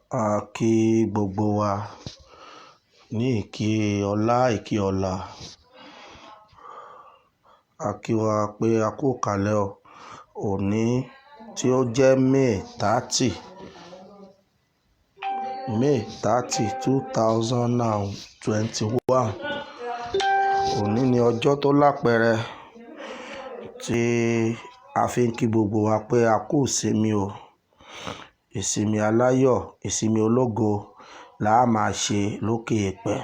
A kí gbogbo wa ní ìkí ọlá, ìkí ọlà. A kí wa pé a kú ìkàlẹ̀ o. Òní tí ó jẹ́ May 30, May 30, 2021. Òní ni ọjọ́ tó lápẹẹrẹ tí a fi ń kí gbogbo wa pé a kú ìsinmi o. Ìsinmi aláyọ̀, ìsinmi ológo la á máa ṣe lókè eèpẹ̀.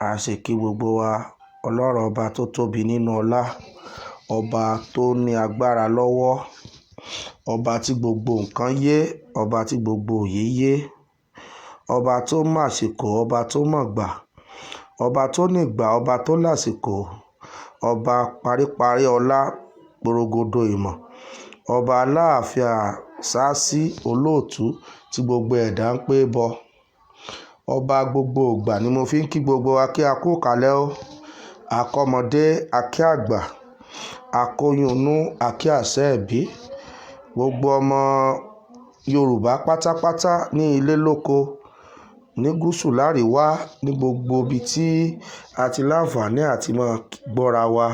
A sì kí gbogbo wa, Ọlọ́run ọba tó tóbi nínú ọlá, ọba tó ní agbára lọ́wọ́, ọba tí gbogbo nǹkan yé, ọba tí gbogbo òye yé, ọba tó mọ̀ àsìkò, ọba tó mọ̀ gbà, ọba tó ní ìgbà, ọba tó lásìkò, ọba paríparí ọlá, porogodo ìmọ̀, ọba aláàfin àṣásí olóòtú tí gbogbo ẹ̀dá ń pé bọ. Ọba gbogbo ìgbà ni mo fi ń kí gbogbo wa kí a kú ìkàlẹ̀ o. A kọ́mọdé, a kí àgbà, a kóyún inú, a kí àṣẹ ẹbí. Gbogbo ọmọ Yorùbá pátápátá ní ilé lóko, ní gúúsù láríwá, ní gbogbo ibi tí a ti láǹfààní àti máa gbọ́ra wa.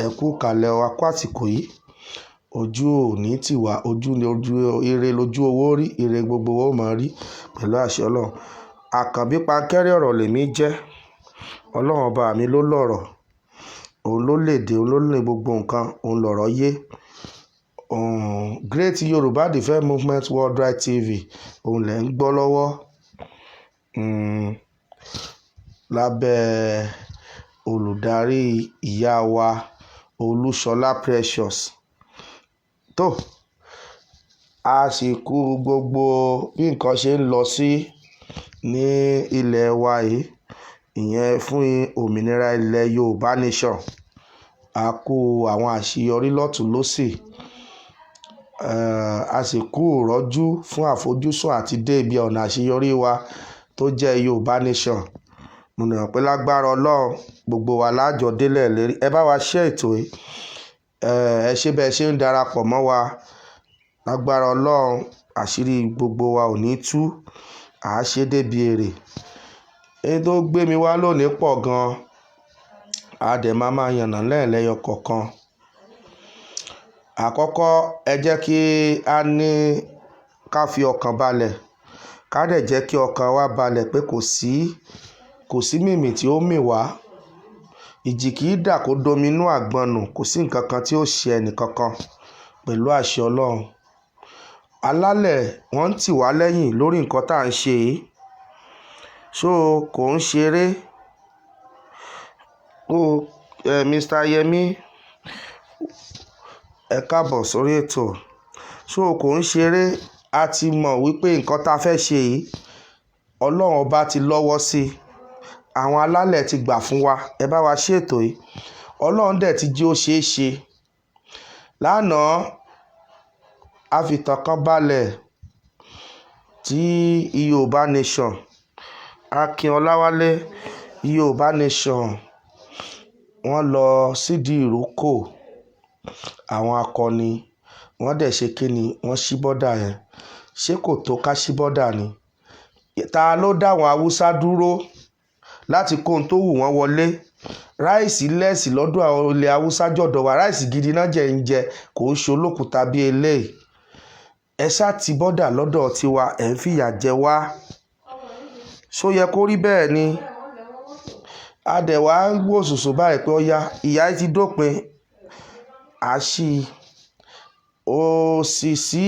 Ẹ kú ìkàlẹ̀ o, a kú àsìkò yìí. Ojú ò ní tì wá, ojú ni ojú, ire lójú owó rí, ire gbogbo wa ó máa rí pẹ̀lú àṣẹ Ọlọ́run. Àkànbí Pankẹ́rẹ́ ọ̀rọ̀ lèmi jẹ́. Ọlọ́run ọba mi ló lọ̀rọ̀. Òun ló lèdè, òun ló ní gbogbo nǹkan, òun lọ̀rọ̀ yé. Great Yorùbá Defence Movement Worldwide TV, òun lẹ̀ ń gbọ́ lọ́wọ́. Lábẹ́ olùdarí ìyá wa Olúṣọlá Precious. Tó, a sì kú gbogbo bí nǹkan ṣe ń lọ sí ní ilẹ̀ wa yìí. Ìyẹn fún òmìnira ilẹ̀ Yorùbá Nation. A kú àwọn àṣeyọrí lọ́tùn lósì. A sì kú ìrọ́jú fún àfojúsùn àti dé ibi ọ̀nà àṣeyọrí wa tó jẹ́ Yorùbá Nation. Mo mọ̀ pé lágbára Ọlọ́run, gbogbo wa lájọ délẹ̀ lérí. Ẹ bá wa share ètò yìí. Ẹ ṣé bẹ́ẹ̀ ṣe ń darapọ̀ mọ́ wa. Lágbára Ọlọ́run, àṣírí gbogbo wa ò ní tú. A ṣe débi èrè. Èyí tó gbé mi wá lónìí pọ̀ gan. A dẹ̀ máa máa yànnà lẹ́ẹ̀lẹ́yọ kọ̀ọ̀kan. Àkọ́kọ́, ẹ jẹ́ kí a ní ká fi ọkàn balẹ̀. Ká dẹ̀ jẹ́ kí ọkàn wa balẹ̀ pé kò sí mímì tí ó mì wá. Ìjì kì í dà kó domi inú àgbọn nù. Kò sí nǹkan kan tí ó ṣe ẹnì kankan pẹ̀lú àṣẹ Ọlọ́run. Alálẹ̀ wọ́n ń tì wá lẹ́yìn lórí nǹkan tí à ń ṣe yìí. So kò ń ṣeré. O, Mr. Yemi, ẹ káàbọ̀ sórí ètò. So kò ń ṣeré. A ti mọ̀ wípé nǹkan ta fẹ́ ṣe yìí, Ọlọ́run ọba ti lọ́wọ́ sí i. Àwọn alálẹ̀ ti gbà fún wa. Ẹ bá wa ṣe ètò yìí. Ọlọ́run dẹ̀ ti jí ó ṣe é ṣe. Lánàá, a fi ìtàn kan balẹ̀ tí Yorùbá Nation, Akin Ọláwálé, Yorùbá Nation, wọ́n lọ sídìí ìrókò àwọn akọni. Wọ́n dẹ̀ ṣe kíni, wọ́n ṣí border yẹn. Ṣé kò tó ká ṣí border ni? Ta ló dá àwọn Haúsá dúró láti kó ohun tó wù wọ́n wọlé? Rice less lọ́dọ̀ àwọn ilẹ̀ Haúsá jọ̀dọ̀ wa. Rice gidi náà jẹ́ ń jẹ, kò ń ṣe olókùúta bí eléyìí. Ẹ ṣá ti border lọ́dọ̀ tiwa, ẹ̀ ń fìyà jẹ wá. Ṣó yẹ kó rí bẹ́ẹ̀ ni? A dẹ̀ wá wò sùnsùn báyìí pé ó yá, ìyà yìí ti dópin. A ṣí, ó sì sí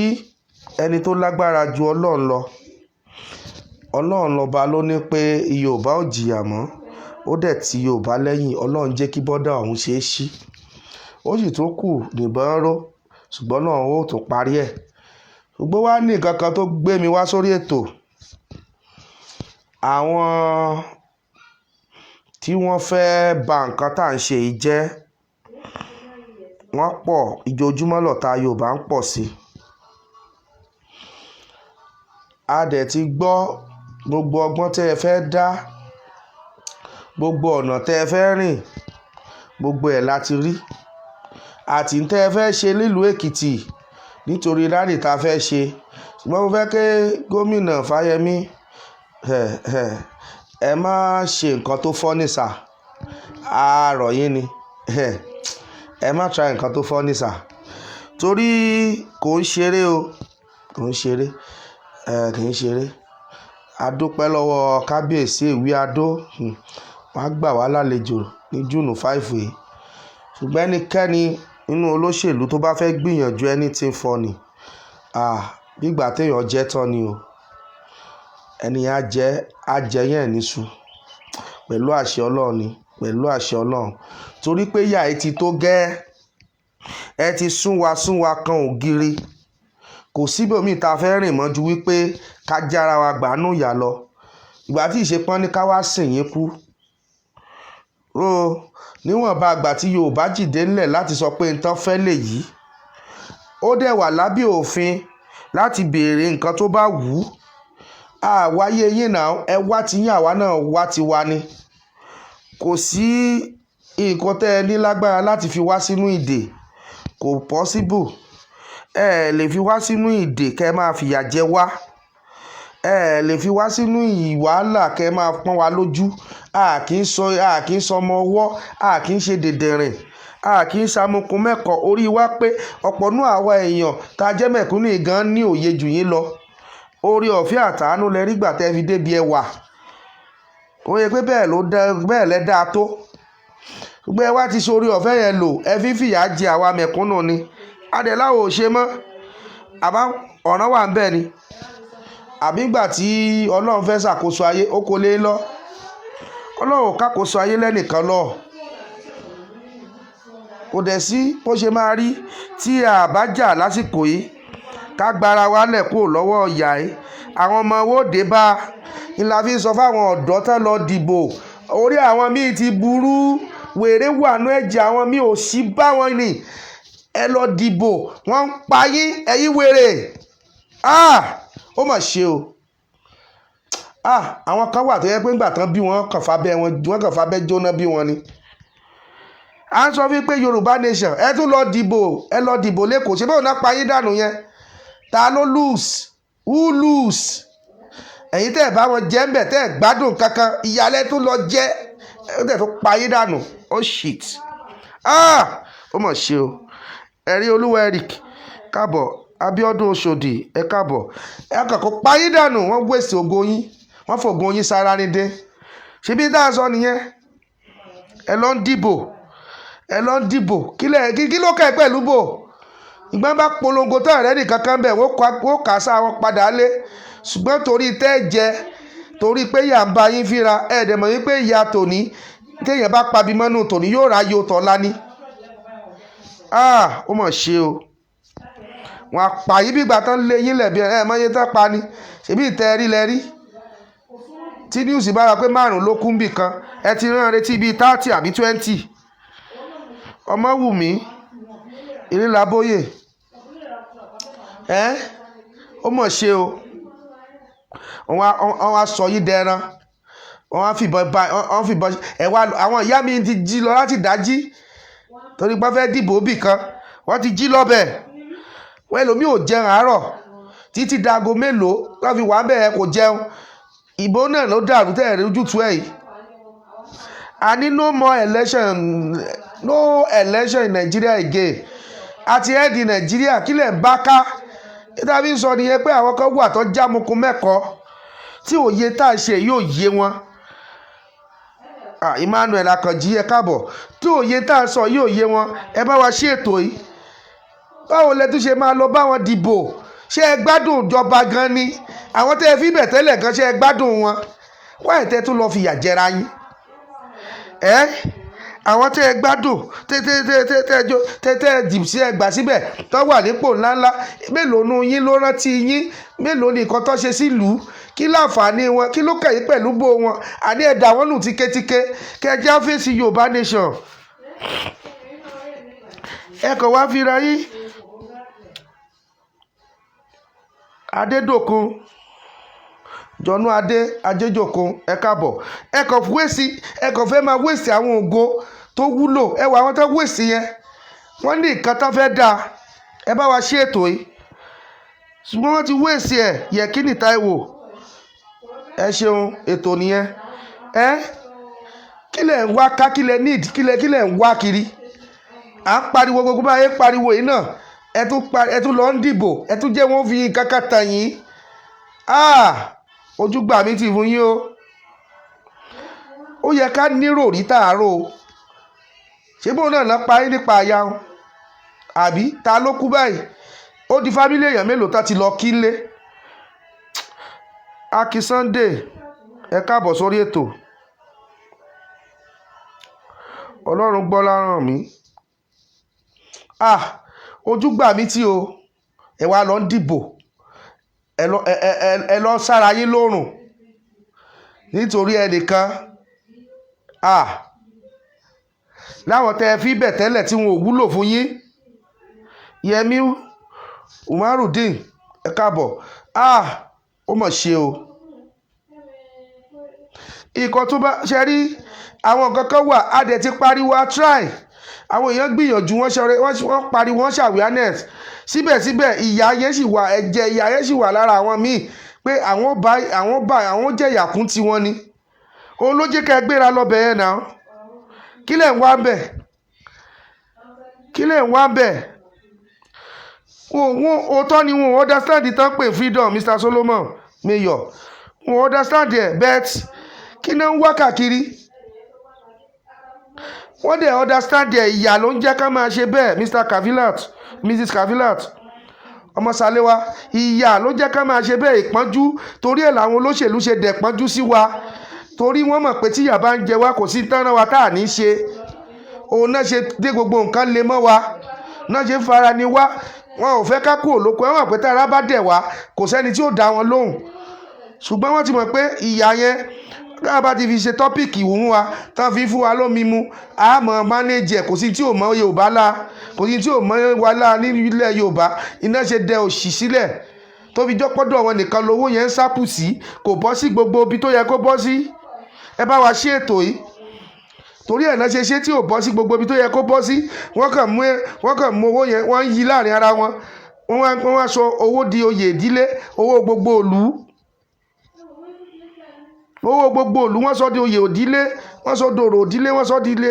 ẹni tó lágbára ju Ọlọ́run lọ. Ọlọ́run lọba ló ní pé Yorùbá ò jìyà mọ́. Ó dẹ̀ ti Yorùbá lẹ́yìn. Ọlọ́run jẹ́ kí border ọ̀hún ṣe é ṣí. Ó sì tún kù níbọn ró, ṣùgbọ́n Ọlọ́run ó tún parí ẹ̀. Ṣùgbọ́n wá ní nǹkan kan tó gbé mi wá sórí ètò. Àwọn tí wọ́n fẹ́ ba nǹkan tí à ń ṣe yìí jẹ́, wọ́n pọ̀. Ìjojúmọ́ lọ̀tá Yorùbá ń pọ̀ sí. A dẹ̀ ti gbọ́ gbogbo ọgbọ́n tí ẹ fẹ́ dá, gbogbo ọ̀nà tí ẹ fẹ́ rìn, gbogbo ẹ̀ la ti rí. Àti tí ẹ fẹ́ ṣe nílùú Èkìtì nítorí rally ta fẹ́ ṣe. Ṣùgbọ́n mo fẹ́ kí gómìnà Fáyẹmí, ẹ má ṣe nǹkan tó funny sir. A rọ̀ yín ni. Ẹ má try nǹkan tó funny sir. Torí kò ń ṣeré o, kò ń ṣeré, kì í ṣeré. A dúpẹ́ lọ́wọ́ kábíyèsí Ìwí Adó. Wọ́n á gbà wá lálejò ní June 5 yìí. Ṣùgbọ́n ẹnikẹ́ni nínú olóṣèlú tó bá fẹ́ gbìyànjú anything funny, ah, bí ìgbà tí èèyàn jẹ́ tán ni o. Ẹni yẹn á jẹ́, á jẹ yẹn níṣu pẹ̀lú àṣẹ Ọlọ́run ni, pẹ̀lú àṣẹ Ọlọ́run. Torí pé ìyà yìí ti tó gẹ́. Ẹ ti sún wa sún wa kan ògiri. Kò sí ibòmíì ta fẹ́ rìn mọ́ ju wípé ká jára wa gbà nú ìyà lọ. Ìgbà tí ìṣe pọ́n ní ká wá sìn yín kú. Ó níwọ̀nba ìgbà tí Yorùbá dìde ńlẹ̀ láti sọ pé nǹkan fẹ́ lè yí. Ó dẹ̀ wà lábẹ́ òfin láti béèrè nǹkan tó bá wù ú. A wáyé yín náà, ẹ wá ti yín, àwa náà wá ti wa ni. Kò sí nǹkan tẹ́ ẹ ní lágbára láti fi wá sínú ìdè. Kò possible. Ẹ lè fi wá sínú ìdè kí ẹ máa fìyà jẹ wá. Ẹ lè fi wá sínú ìwàhálà kí ẹ máa pọ́n wa lójú. A kì í sọ, a kì í sọ ọmọ ọwọ́, a kì í ṣe dìndìnrìn, a kì í ṣamukun mẹ́kọ̀ọ́. Orí wa pé ọ̀pọ̀ nínú àwa èèyàn tá jẹ́ mẹ̀kúnnù gan ní òye jù yín lọ. Oore ọ̀fẹ́ àtàánú lẹ rí gbà tẹ́ fi dé ibi ẹ wà. Ó yẹ pé bẹ́ẹ̀ ló dá, bẹ́ẹ̀ lẹ dáa tó. Ṣùgbọ́n ẹ wá ti ṣe oore ọ̀fẹ́ yẹn lò, ẹ fi ń fìyà jẹ àwa mẹ̀kúnnù ni. A dẹ̀ láwa ò ṣe mọ́. Àbá ọ̀ràn wà níbẹ̀ ni. Àbí ìgbà tí Ọlọ́run fẹ́ ṣàkóso ayé, ó kó lé lọ. Ọlọ́run ò kákòóso ayé lẹ́nìkan lọ. Kò dẹ̀ sí bó ṣe máa rí tí a bá jà lásìkò yìí ká gba ara wa lẹ̀ kúrò lọ́wọ́ ìyà yìí. Àwọn ọmọ wa ó dé bá. Ní la fi ń sọ fún àwọn ọ̀dọ́ tán lọ dìbò. Orí àwọn míì ti burú. Wèrè wà nínú ẹ̀jẹ̀ àwọn míì ò sí bá wọn ni. Ẹ lọ dìbò, wọ́n ń pa yín, ẹ̀yin wèrè. Ah! Ó mà ṣe o. Ah! Àwọn kan wà tó jẹ́ pé nígbà tán bí wọn kàn fábẹ́ wọn, wọ́n kàn fábẹ́ jóná bí wọn ni. À ń sọ fún pé Yorùbá nation, ẹ tún lọ dìbò, ẹ lọ dìbò l'Ékòó. Ṣé báwo náà pa yín dànù yẹn? Ta ló lose? Who lose? Ẹ̀yin tẹ́ ẹ̀ bá wọn jẹ́ ńbẹ̀ tẹ́ ẹ̀ gbádùn kankan, ìyàlẹ́ tún lọ jẹ́, ẹ tẹ̀ tún pa yín dànù. Oh shit. Ah! Ó mà ṣe o. Ẹ̀rí Olúwa Eric, káàbọ̀. Abíọ́dún Oṣòdì, ẹ káàbọ̀. Ẹ kàn kó pa yín dànù, wọ́n waste ògo yín. Wọ́n fògo yín sára ní dé. Ṣé bí tá a sọ nìyẹn? Ẹ lọ ń dìbò. Ẹ lọ ń dìbò. Kí ló kẹ́ ẹ pẹ̀lú bò? Ìgbọ́n bá polongo tán rẹ́ nìkan kan bẹ̀, wọ́n kà sá wọn padà lé. Ṣùgbọ́n torí tẹ́ ẹ jẹ, torí pé ìyà ń bá yín fínra, ẹ dẹ̀ mọ̀ wípé ìyà tòní, tí èèyàn bá pabi mọ́nú tòní yóò ráyò tọ́lá ní. Ah! Ó mà ṣe o. Wọ́n á pa yín bí ìgbà tán lé yín lẹ̀ bí ẹ mọ̀ iye tán pa ni. Ṣèbí ìtẹ́ rí lẹ rí. Tí news bá ra pé márùn-ún ló kú níbì kan, ẹ ti rán retí bí 30 àbí 20. Ọmọwùmí, Ìrìnlábóyè. Ẹ́, ó mà ṣe o. Wọ́n á sọ yín dẹran. Wọ́n á fìbọn bá, wọ́n fìbọn, ẹ wá, àwọn ìyá mi ti jí lọ láti ìdájí. Torí pé wọ́n fẹ́ dìbò bì kan. Wọ́n ti jí lọ bẹ̀. Wọ́n ẹlòmíì ò jẹun àárọ̀ títí dago mélòó wọ́n fi wà bẹ́ẹ̀ kò jẹun. Ìbò náà ló dàrú tẹ́ ẹ̀ rí ojútùú ẹ̀ yìí. A ní no more election, no election in Nigeria again. A ti end Nigeria, kí lẹ̀ ń bá ká? Níta fi ń sọ nìyẹn pé àwọn kan wà tó jámukun mẹ́kọ̀ọ́ tí òye tá a ṣe yóò yé wọn. Ah, Emmanuel Akànjí, ẹ káàbọ̀. Tí òye tá a sọ yóò yé wọn, ẹ bá wa ṣe ètò yìí. Báwo lẹ tún ṣe máa lọ bá wọn dìbò? Ṣé ẹ gbádùn ìjọba gan ni? Àwọn tẹ́ ẹ fi bẹ̀ tẹ́lẹ̀ gan, ṣé ẹ gbádùn wọn? Wáyé tẹ́ tún lọ fìyà jẹra yín. Ẹ́, àwọn tẹ́ ẹ gbádùn, tẹ́ tẹ́ tẹ́ tẹ́ tẹ́ jọ tẹ́ tẹ́ dì sí ẹ gbà síbẹ̀ tó wà nípò ńláńlá, mélòó nu yín ló rántí yín? Mélòó ni nǹkan tó ṣe sílùú? Kí láǹfààní wọn? Kí ló kàn yín pẹ̀lú bó wọn? Àní ẹ dà wọ́n nù tíketíke. Kẹ́ ẹ já fèsì Yorùbá nation. Ẹ kàn wá fira yín. Adédòkun, Jọ̀nú Adé, Ajéjòkun, ẹ káàbọ̀. Ẹ kàn waste, ẹ kàn fẹ́ máa waste àwọn ògo tó wúlò. Ẹ wò àwọn tó waste yẹn. Wọ́n ní nǹkan tó fẹ́ dá. Ẹ bá wa ṣe ètò yìí. Ṣùgbọ́n wọ́n ti waste ẹ̀. Yẹ̀kínì Táíwò, ẹ ṣeun. Ètò nìyẹn. Ẹ kí lẹ̀ ń wá ká? Kí lẹ̀ need? Kí lẹ̀ ń wá kiri? À ń pariwo, gbogbo báyé pariwo yìí náà, ẹ tún lọ ń dìbò, ẹ tún jẹ́ wọ́n fi nǹkan kan tàn yín. Ah, ojú gbà mí tì fún yín o. Ó yẹ ká nírò rí tààrọ̀ o. Ṣé bóun náà ná pa yín nípa àyà wọn, àbí ta ló kú báyìí? Ó di family èèyàn mélòó tá ti lọ kí lé. Aki Sunday, ẹ káàbọ̀ sórí ètò. Ọlọ́run gbọ́ láràn mi. Ah, ojú gbà mí tí o. Ẹ wá lọ ń dìbò, ẹ lọ ẹ ẹ ẹ lọ sára yín lórùn nítorí ẹnìkan. Ah, láwọn tẹ ẹ fi bẹ̀ tẹ́lẹ̀ tí wọn ò wúlò fún yín. Yẹmi Umarudeen, ẹ káàbọ̀. Ah, ó mọ̀ ṣe o. Ikọ̀ tó bá ṣe rí àwọn nǹkan kan wà, á dẹ̀ ti pariwo, á try, àwọn èèyàn gbìyànjú, wọ́n ṣe, wọ́n pariwo, wọ́n ṣe awareness. Síbẹ̀síbẹ̀, ìyà yẹn sì wà, ẹ̀jẹ̀ ìyà yẹn sì wà lára àwọn míì pé àwọn bá àwọn jẹ̀yà kún tiwọn ni. Òun ló jẹ́ ká ẹ gbéra lọ́bẹ̀ yẹn náà. Kí lẹ̀ ń wá bẹ̀? Kí lẹ̀ ń wá bẹ̀? Wọn òótọ́ ni, wọn ò understand tán pé freedom. Mr Solomon Mayor, wọn ò understand ẹ̀, but kí náà ń wá káàkiri? Wọ́n dẹ̀ understand ẹ̀. Ìyà ló ń jẹ́ ká máa ṣe bẹ́ẹ̀. Mr Kafilat, Mrs Kafilat Ọmọsàlẹ́wà, ìyà ló jẹ́ ká máa ṣe bẹ́ẹ̀, ìpọ́njú. Torí ẹ̀ làwọn olóṣèlú ṣe dẹ̀ pọ́njú sí wa, torí wọ́n mọ̀ pé tíyà bá ń jẹ wá, kò sí tán rán wa tá à ní ṣe. Òun náà ṣe dé, gbogbo nǹkan lè mọ́ wa náà ṣe ń fara ni wá. Wọn ò fẹ́ ká kúrò lóko. Wọn mọ̀ pé tára bá dẹ̀ wá, kò sẹ́ni tí ó dá wọn lóhùn. Ṣùgbọ́n wọ́n ti mọ̀ pé ìyà yẹn, tá a bá ti fi ṣe topic fún wa, tán fi fún wa lómi mu, a mọ̀ manage ẹ̀. Kò sí tí ò mọ̀ Yorùbá la, kò sí tí ò mọ̀ wa lá nílẹ̀ Yorùbá. Iná ṣe dẹ òṣì sílẹ̀ tó fi jọ́pọ́dọ̀ wọn nìkan lówó yẹn ń sápù sí, kò bọ́ sí gbogbo ibi tó yẹ kó bọ́ sí. Ẹ bá wa ṣe ètò yìí. Torí ẹ̀ náà ṣe ṣe tí ò bọ́ sí gbogbo ibi tó yẹ kó bọ́ sí. Wọ́n kàn mú owó yẹn, wọ́n ń yí láàrin ara wọn. Wọ́n wá sọ owó di oyè ìdílé, owó gbogbo ìlú, owó gbogbo ìlú, wọ́n sọ di oyè òdílé, wọ́n sọ dòrò òdílé, wọ́n sọ di ilé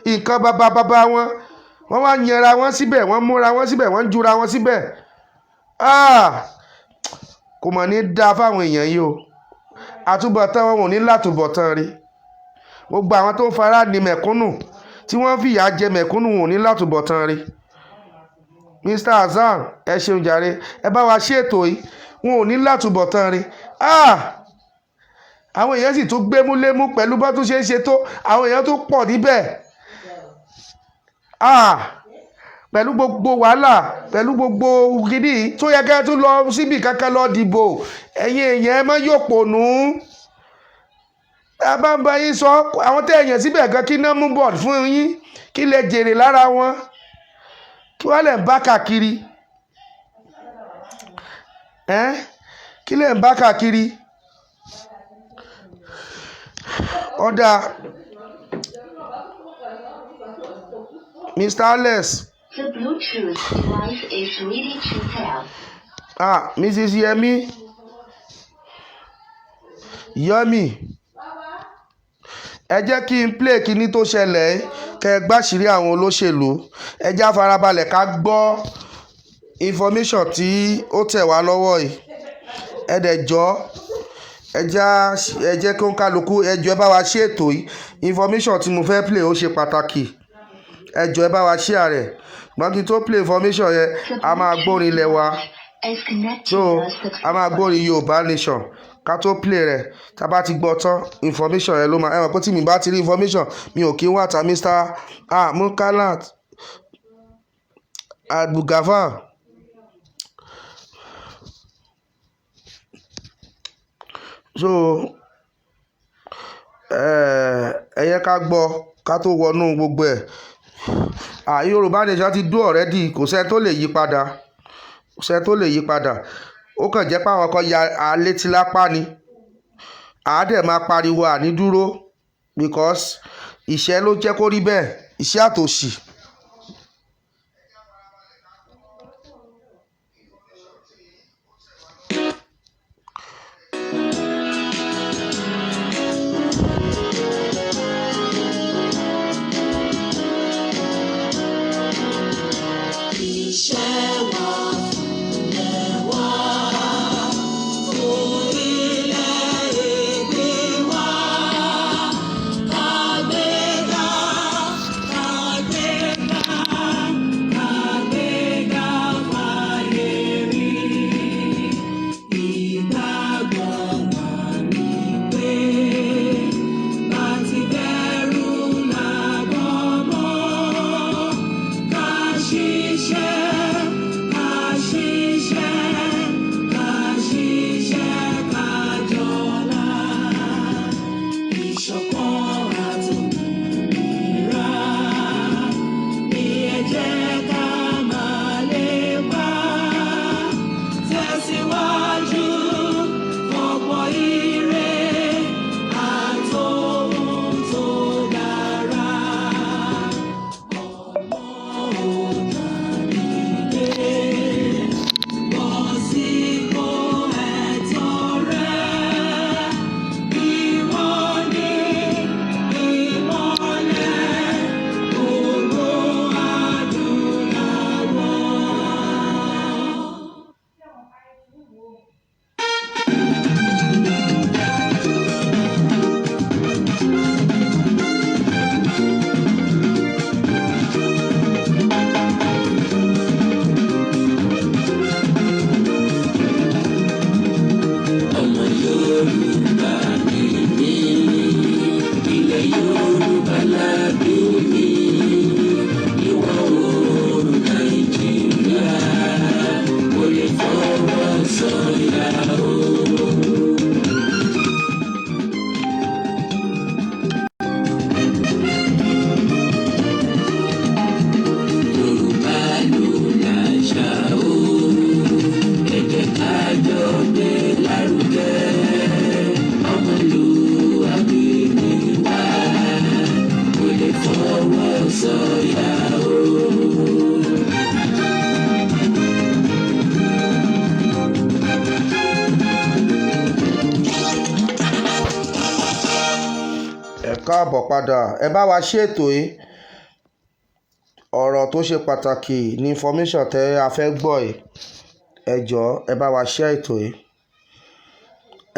nǹkan bàbá bàbá wọn. Wọ́n wá yanra wọn síbẹ̀, wọ́n múra wọn síbẹ̀, wọ́n ń jura wọn síbẹ̀. Ah, kò mọ̀ ní dáa fáwọn èèyàn yìí o. Àtúbọ̀tán wọn ò ní látúbọ̀tán rí. Gbogbo àwọn tó ń fara ní mẹ̀kúnnù, tí wọ́n fìyà jẹ mẹ̀kúnnù, wọn ò ní látúbọ̀tán rí. Mr Hasan, ẹ ṣeun jàre. Ẹ bá wa ṣe ètò yìí. Wọn ò ní látúbọ̀tán rí. Ah, àwọn èèyàn sì tún gbémúlémú pẹ̀lú bá tún ṣe ń ṣe tó, àwọn èèyàn tó pọ̀ níbẹ̀. Ah, pẹ̀lú gbogbo wàhálà, pẹ̀lú gbogbo gidi tó yẹ kẹ́ ẹ tún lọ síbi kankan lọ dìbò. Ẹ̀yin èèyàn, ẹ má yòpònú. A bá ń bá yín sọ, àwọn tẹ́ ẹ̀yàn síbẹ̀ gan, kí náà mú bọ̀ fún yín? Kí lè jèrè lára wọn? Kí wọ́n lè bá káàkiri ẹ́? Kí lè ń bá káàkiri? Ọ̀dà Mr Alex. The Bluetooth device is ready to pair. Ah, Mrs Yemi Yemi, ẹ jẹ́ kí n play kinní tó ṣẹlẹ̀, kẹ́ ẹ gbàṣírí àwọn olóṣèlú. Ẹ jẹ́ á farabalẹ̀ ká gbọ́ information tí ó tẹ̀ wá lọ́wọ́ yìí. Ẹ dẹ̀ jọ́, ẹ jẹ́ kó ń kálukú, ẹ jọ̀ọ́, ẹ bá wa ṣe ètò yìí. Information tí mo fẹ́ play, ó ṣe pàtàkì. Ẹ jọ̀ọ́, ẹ bá wa share rẹ̀. Ṣùgbọ́n kí n tó play information yẹn, The a máa Bluetooth gbórin ilẹ̀ wa. device is connected So a máa gbórin Yorùbá Nation ká tó play rẹ̀. Tá a bá ti gbọ́ tán, information yẹn ló máa ẹ mọ̀ pé tí mi bá ti rí information, mi ò kí ń wà ta. Mr ah Mukalat Abdulgafar, so ẹ yẹ ká gbọ́ ká tó wọnú gbogbo ẹ̀. Ah, Yorùbá Nation ti dó already, kò sẹ́ni tó lè yí padà, kò sẹ́ni tó lè yí padà. Ó kàn jẹ́ pé àwọn kan ya alétí lápá ni. Àá dẹ̀ máa pariwo àní dúró, because ìṣẹ́ ló jẹ́ kó rí bẹ́ẹ̀, ìṣẹ́ àtòṣì. sọ̀yà o. Yorùbá ló láṣà o, ẹ jẹ́ ká jọ gbé lárugẹ. Ọmọlúwàbí ni wá, kò lè fọwọ́ sọ̀yà o. Ẹ káàbọ̀ padà. Ẹ bá wa ṣètò yìí. Ọ̀rọ̀ tó ṣe pàtàkì ní information tẹ́ a fẹ́ gbọ́ yìí. Ẹ jọ̀ọ́, ẹ bá wa share ètò yìí,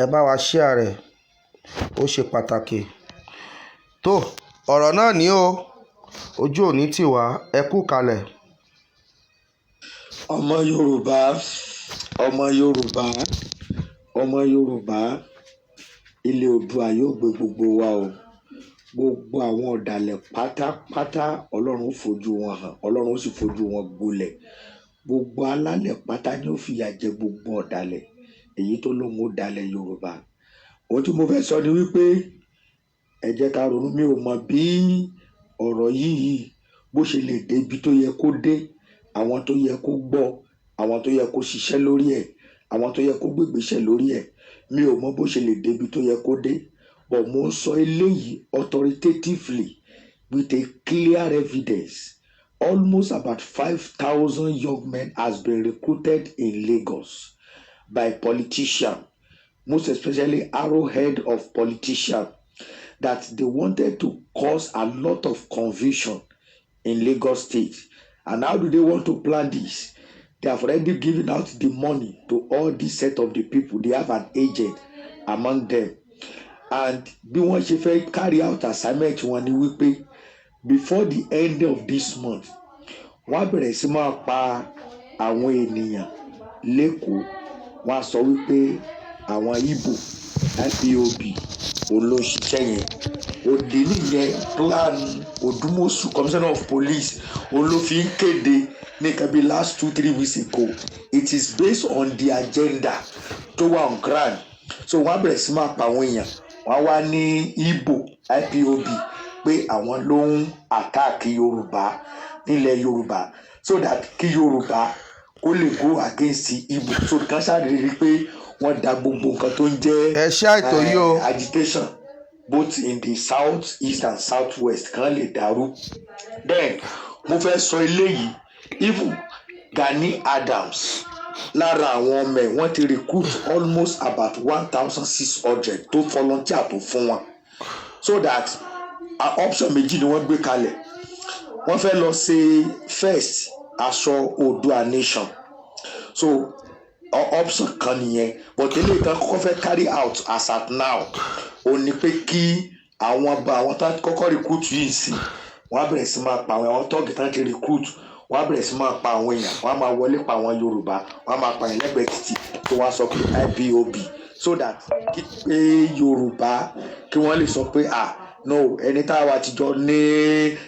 ẹ bá wa share rẹ̀, ó ṣe pàtàkì. Tó ọ̀rọ̀ náà ní o, ojú òní tì wá. Ẹ kú kalẹ̀. Ọmọ Yorùbá, ọmọ Yorùbá, ọmọ Yorùbá, ilé Oòduà yóò gbé gbogbo wa o. Gbogbo àwọn ọ̀dàlẹ̀ pátápátá, Ọlọ́run ó fojú wọn hàn, Ọlọ́run ó sì fojú wọn gbolẹ̀. Gbogbo alálẹ̀ pátá ni ó fìyà jẹ gbogbo ọ̀dàlẹ̀ èyí tó lóun ó dalẹ̀ Yorùbá. Ohun tí mo fẹ́ sọ ni wípé ẹ jẹ́ ká ronú. Mi ò mọ̀ bí ọ̀rọ̀ yìí bó ṣe lè débi tó yẹ kó dé, àwọn tó yẹ kó gbọ́, àwọn tó yẹ kó ṣiṣẹ́ lórí ẹ̀, àwọn tó yẹ kó gbégbèsè lórí ẹ̀. Mi ò mọ̀ bó ṣe lè débi tó yẹ kó dé, but mo ń sọ eléyìí authoritatively with a clear evidence. Almost about 5,000 young men has been recruited in Lagos by politicians, most especially arrowhead of politicians, that they wanted to cause a lot of confusion in Lagos State. And how do they want to plan this? They have already given out the money to all this set of the people. They have an agent among them. And bí wọ́n ṣe fẹ́ carry out assignment wọn ni wípé before the end of this month, wọ́n á bẹ̀rẹ̀ sí máa pa àwọn ènìyàn l'Ékòó. Wọ́n á sọ wípé àwọn Igbo IPOB òun ló ń ṣiṣẹ́ yẹn. Òdì nìyẹn. Plan Odumosu, commissioner of police, òun ló fi ń kéde ní nǹkan bíi last 2-3 weeks ago. It is based on the agenda tó wà on ground. So wọ́n á bẹ̀rẹ̀ sí máa pa àwọn èèyàn, wọ́n á wá ní Igbo IPOB pé àwọn ló ń attack Yorùbá nílẹ̀ Yorùbá, so that kí Yorùbá kó lè go against Igbo. So kan ṣáà rí i pé wọ́n da gbogbo nǹkan tó ń jẹ́ Ẹ share ètò yìí o. agitation both in the south east and south west kan lè dàrú. Then mo fẹ́ sọ eléyìí, even Gani Adams, lára àwọn ọmọ ẹ̀, wọ́n ti recruit almost about 1,600 tó volunteer tó fún wọn, so that option méjì ni wọ́n gbé kalẹ̀. Wọ́n fẹ́ lọ ṣe first aṣọ Oòduà nation, so option kan nìyẹn. But eléyìí tán kọ́kọ́ fẹ́ carry out as at now, ó ní pé kí àwọn bá àwọn tán kọ́kọ́ recruit yìí sí, wọ́n á bẹ̀rẹ̀ sí máa pa àwọn tọ́ọ̀gì tán ti recruit. Wọ́n á bẹ̀rẹ̀ sí máa pa àwọn èèyàn, wọ́n á máa wọlé pa àwọn Yorùbá, wọ́n á máa pa èèyàn lẹ́gbẹ̀ẹ́ títì, tó wá sọ pé IPOB, so that kí pé Yorùbá kí wọ́n lè sọ pé, "Ah no, ẹni tá a wà tìjọ ní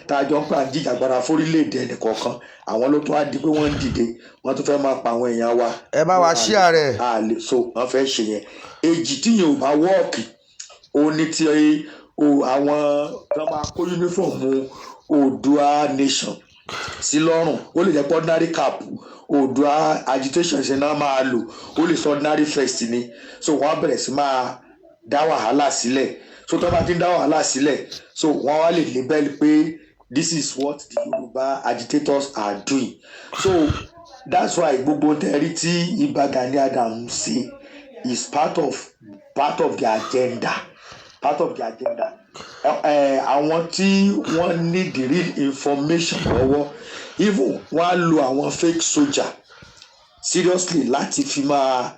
tá a jọ ń pè à ń jìjàgbara fórílẹ̀-èdè ẹnì kọ̀ọ̀kan, àwọn ló tún á di pé wọ́n ń dìde, wọ́n tún fẹ́ máa pa àwọn èèyàn wa." Ẹ bá wa share rẹ̀. A lè so wọ́n fẹ́ ṣe yẹn. Èjì tíyẹn ò bá wọ́ọ̀kì, ó ní tí o àwọn tó máa kó uniform Oòduà nation sí lọ́rùn. Ó lè jẹ́ pé ordinary cap Oòduà agitation ṣe náà máa lò, ó lè sọ ordinary vest ni. So wọ́n á bẹ̀rẹ̀ sí máa dá wàhálà sílẹ̀. So tó bá ti ń dá wàhálà sílẹ̀, so wọ́n wá lè label pé this is what the Yorùbá agitators are doing. So that's why gbogbo tẹ̀rí tí Ìbà Gani Adams ṣe is part of the agenda, part of the agenda. Àwọn tí wọ́n ní the real information lọ́wọ́, even wọ́n á lo àwọn fake soldier seriously láti fi máa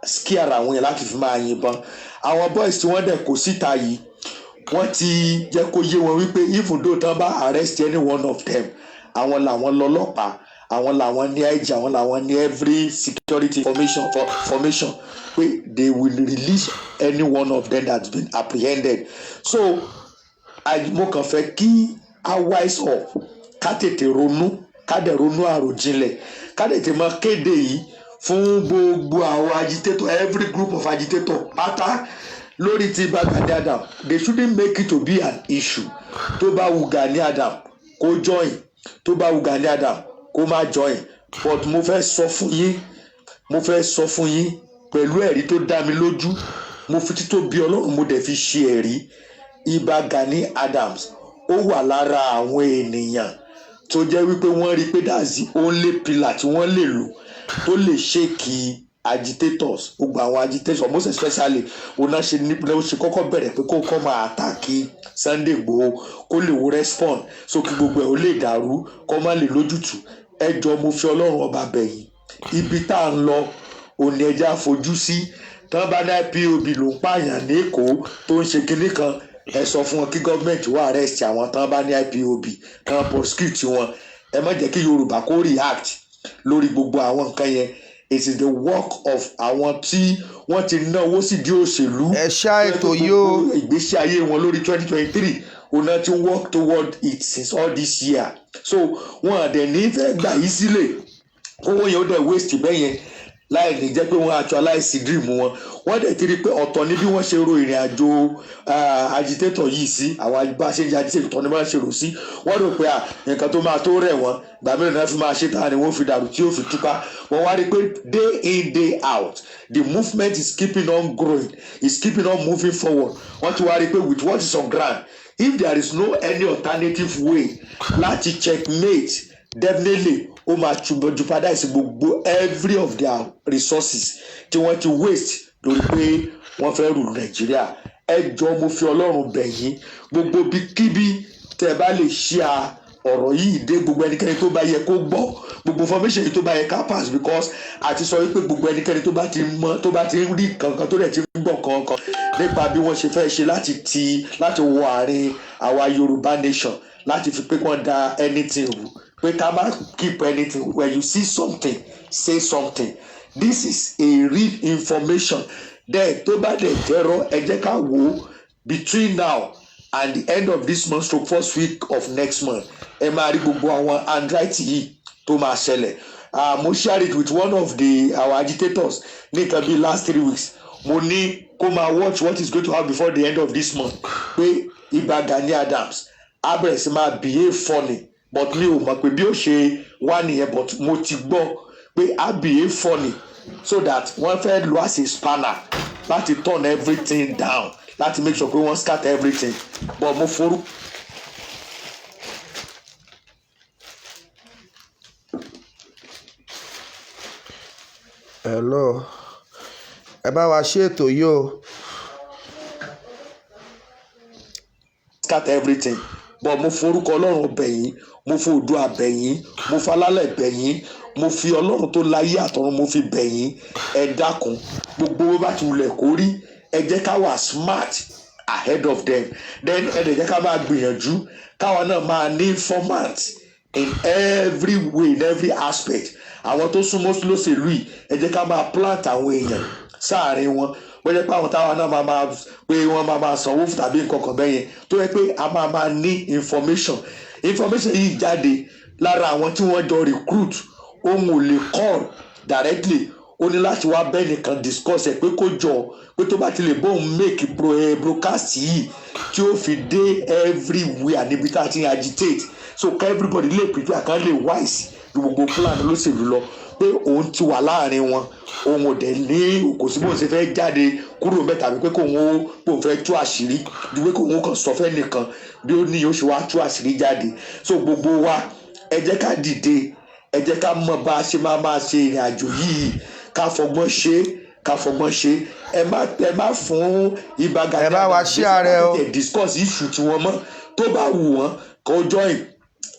scare àwọn yẹn, láti fi máa yìnbọn. Àwọn boys tí wọ́n dẹ̀ kó síta yìí, wọ́n ti jẹ́ kó yé wọn wípé even though tán bá arrest any one of them, àwọn làwọn lọ́lọ́pàá, àwọn làwọn ní IG, àwọn làwọn ní every security formation for formation, pé they will release any one of them that's been apprehended. So mo kàn fẹ́ kí a wise up, ká tètè ronú, ká dẹ̀ ronú àròjinlẹ̀, ká tètè máa kéde yìí. Fún gbogbo àwọn agitator, every group of agitator pátá lórí ti Ìbà Gani Adam, they shouldn't make it to be an issue. Tó bá wù Gani Adam kó join, tó bá wù Gani Adam kó má join, but mo fẹ́ sọ fún yín, mo fẹ́ sọ fún yín pẹ̀lú ẹ̀rí tó dá mi lójú, mo fi títóbi Ọlọ́run, mo dẹ̀ fi ṣe ẹ̀rí, Ìbà Gani Adams ó wà lára àwọn ènìyàn tó jẹ́ wípé wọ́n rí i pé that's the only pillar tí wọ́n lè lò tó lè shake agitators, gbogbo àwọn agitators, most especially òun náà ṣe ní ló ṣe kọ́kọ́ bẹ̀rẹ̀ pé kó kọ́ máa attack Sunday Igboho, kó lè wo respond, so kí gbogbo ẹ̀ ó lè dàrú, kó má lè lójútùú. Ẹ jọ, mo fi Ọlọ́run Ọba bẹ̀yìn, ibi tá à ń lọ òní ẹja fojú sí. Tán bá ní IPOB ló ń pààyàn ní Èkó tó ń ṣe kinní kan, ẹ sọ fún wọn kí gọ́ọ̀mẹ̀ntì wá arrest àwọn tán bá ní IPOB, kan prosecute wọn. Ẹ má jẹ́ kí Yorùbá kó react lórí gbogbo àwọn nǹkan yẹn. It is the work of àwọn tí wọ́n ti ná owó sí di òṣèlú. Ẹ ṣá ètò yìí o. Ìgbésí ayé wọn lórí 2023 una ti work toward it since all this year, so wọn àdẹ̀ ní fẹ́ gbà yí sílẹ̀ kówó yẹn ó dẹ̀ waste bẹ́ẹ̀ yẹn láì ní jẹ́ pé wọ́n actualize dream wọn. Wọ́n dẹ̀ ti rí i pé ọ̀tọ̀ ní bí wọ́n ṣe ro ìrìn àjò agitator yìí sí, àwọn bá ṣe ń jẹ́ agitator, ọ̀tọ̀ ní bá ṣe rò sí. Wọ́n rò pé nǹkan tó máa tó rẹ̀ wọ́n gbà mélòó náà fi máa ṣe tá ni wọ́n fi dàrú tí ó fi túká. Wọ́n wá rí i pé day in, day out, the movement is keeping on growing, is keeping on moving forward. Wọ́n ti wá rí i pé with what is on ground, if there is no any alternative way láti checkmate, definitely ó máa jeopardize gbogbo every of their resources tí wọ́n ti waste lórí pé wọ́n fẹ́ rule Nàìjíríà. Ẹ jọ, mo fi Ọlọ́run bẹ̀ yín, gbogbo bíkíbi tẹ́ ẹ bá lè share ọ̀rọ̀ yìí dé, gbogbo ẹnikẹ́ni tó bá yẹ kó gbọ́, gbogbo information yìí tó bá yẹ ká pass, because àti sọ wípé gbogbo ẹnikẹ́ni tó bá ti mọ, tó bá ti ń rí kankan, tó dẹ̀ ti ń gbọ́ kankan nípa bí wọ́n ṣe fẹ́ ṣe láti ti láti wọ àárín àwa Yorùbá nation, láti fi pé wọ́n da anything rú, pé ká má keep anything. When you see something, say something. This is a real information. Then tó bá dẹ̀ jẹ́rọ, ẹ jẹ́ ká wò ó between now and the end of this month stroke first week of next month, ẹ máa rí gbogbo àwọn handwriting yìí tó máa ṣẹlẹ̀. Mo share it with one of the our agitators ní nǹkan bíi last 3 weeks. Mo ní kó máa watch what is going to happen before the end of this month, pé Ìbà Gani Adams á bẹ̀rẹ̀ sí máa behave funny, but mi ò mọ̀ pé bí ó ṣe wá nìyẹn, but mo ti gbọ́ pé á behave funny so that wọ́n fẹ́ lo as a spanner láti turn everything down, láti make sure pé wọ́n scatter everything, but mo forú. Hello, ẹ bá wa ṣe ètò yìí o. Scatter everything, but mo forúkọ Ọlọ́run bẹ̀yìn, mo fi Oòduà bẹ̀yìn, mo falálẹ̀ bẹ̀yìn, mo fi Ọlọ́run tó láyé àtọ̀run, mo fi bẹ̀yìn, ẹ dákun, gbogbo bó bá ti wulẹ̀ kó rí, ẹ jẹ́ ká wà smart ahead of them. Then ẹ dẹ̀ jẹ́ ká máa gbìyànjú káwa náà máa ní informant in every way, in every aspect. Àwọn tó súnmọ́ lóṣèlú yìí, ẹ jẹ́ ká máa plant àwọn èèyàn sáàrin wọn, bó jẹ́ pé àwọn táwa náà máa pé wọ́n máa sanwó fún tàbí nǹkan kan bẹ́yẹn, tó yẹ pé a máa ní information. Information yìí jáde lára àwọn tí wọ́n jọ recruit. Òun ò lè call directly, ó ní láti wá bẹ́ẹ̀ nìkan discuss ẹ̀ pé kó jọ pé tó bá ti lè bóun make broadcast yìí tí ó fi dé everywhere níbi tá a ti ń agitate, so ká everybody lè prepare, kan lè wise ju gbogbo plan olóṣèlú lọ, pé òun ti wà láàrin wọn, òun ò dẹ̀ ní kò sí bóun ṣe fẹ́ jáde kúrò mẹ́ tàbí pé kóun ó bóun fẹ́ tú àṣírí ju pé kóun ó kàn sọ fẹ́ nìkan bí ó ní yóò ṣe wá tú àṣírí jáde. So gbogbo wa, ẹ jẹ́ ká dìde, ẹ jẹ́ ká mọ̀ bá a ṣe máa ṣe ìrìn àjò yìí, ká fọgbọ́n ṣe, ká fọgbọ́n ṣe. Ẹ má fún Ìbà Gani Ẹ bá wa share rẹ o. Discuss issue tí wọ́n mọ̀. Tó bá wù wọ́n kó join,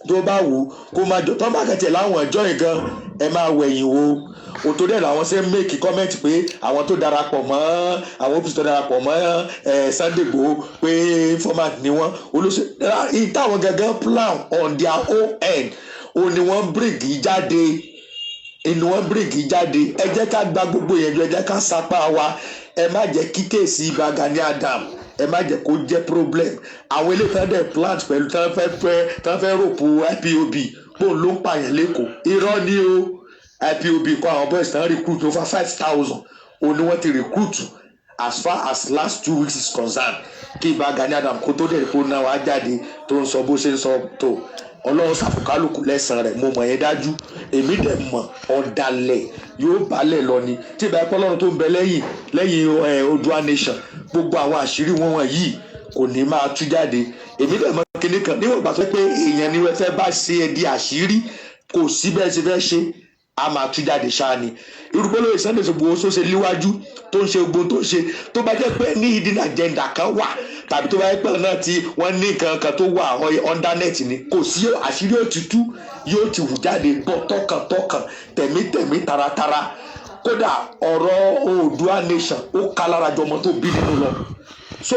tó bá wù kó máa jọ, tó bá kẹtẹ láwọn join gan, ẹ máa wẹ̀yìn wo òtó dẹ̀ làwọn ṣe ń make comment pé àwọn tó darapọ̀ mọ́ àwọn OPC tó darapọ̀ mọ́ Sunday Igboho, pé informant ni wọ́n, olóṣèlú táwọn gangan plan on their own end, òun ni wọ́n bring jáde, ni wọ́n bring jáde. Ẹ jẹ́ ká gba gbogbo yẹn jọ, ẹ jẹ́ ká sapá wa. Ẹ má jẹ́ kí case Ìbà Gani Adam, ẹ má jẹ́ kó jẹ́ problem. Àwọn eléyìí tán dẹ̀ plant pẹ̀lú tán fẹ́ fẹ́ tán fẹ́ rope IPOB pò ló ń pààyàn lẹ́kọ̀ọ́, irọ́ ni o. IPOB kọ́ àwọn boys tán recruit over 5,000 òun ni wọ́n ti recruit as far as last 2 weeks is concerned, kí Ìbà Gani Adams kó tó dẹ̀ kó náà wá jáde tó ń sọ bó ṣe ń sọ tó. Ọlọ́run ṣàfùkálùkù lẹ́sàn-án rẹ̀. Mo mọ̀ yẹn dájú, èmi dẹ̀ mọ̀, ọ̀dàlẹ̀ yóò balẹ̀ lọ ni. Tí ìbá ẹ̀kọ́ Ọlọ́run tó ń bẹ lẹ́yìn lẹ́yìn ẹ̀ Oòduà nation, gbogbo àwọn àṣírí wọn wọ̀nyí kò ní máa tú jáde. Èmi dẹ̀ mọ̀ kinní kan, níwọ̀n ìgbà tó pé èèyàn ni wọ́n fẹ́ bá ṣe é di àṣírí, kò sí bẹ́ẹ̀ ṣe fẹ́ ṣe, a máa tú jáde ṣáá ni. Irúgbó lóye Sunday Igboho tó ṣe líwájú, tó ń ṣe gbogbo tó ń ṣe, tó bá jẹ́ pé ní hidden agenda kan wà, tàbí tó bá jẹ́ pé náà tí wọ́n ní nǹkan kan tó wà under net ni, kò sí àṣírí òtútù yóò ti hù jáde bọ́ tọkàntọkàn, tẹ̀mítẹ̀mí, taratara. Kódà ọ̀rọ̀ Oòduà nation, ó ká lára jọmọ tó bí nínú lọ. So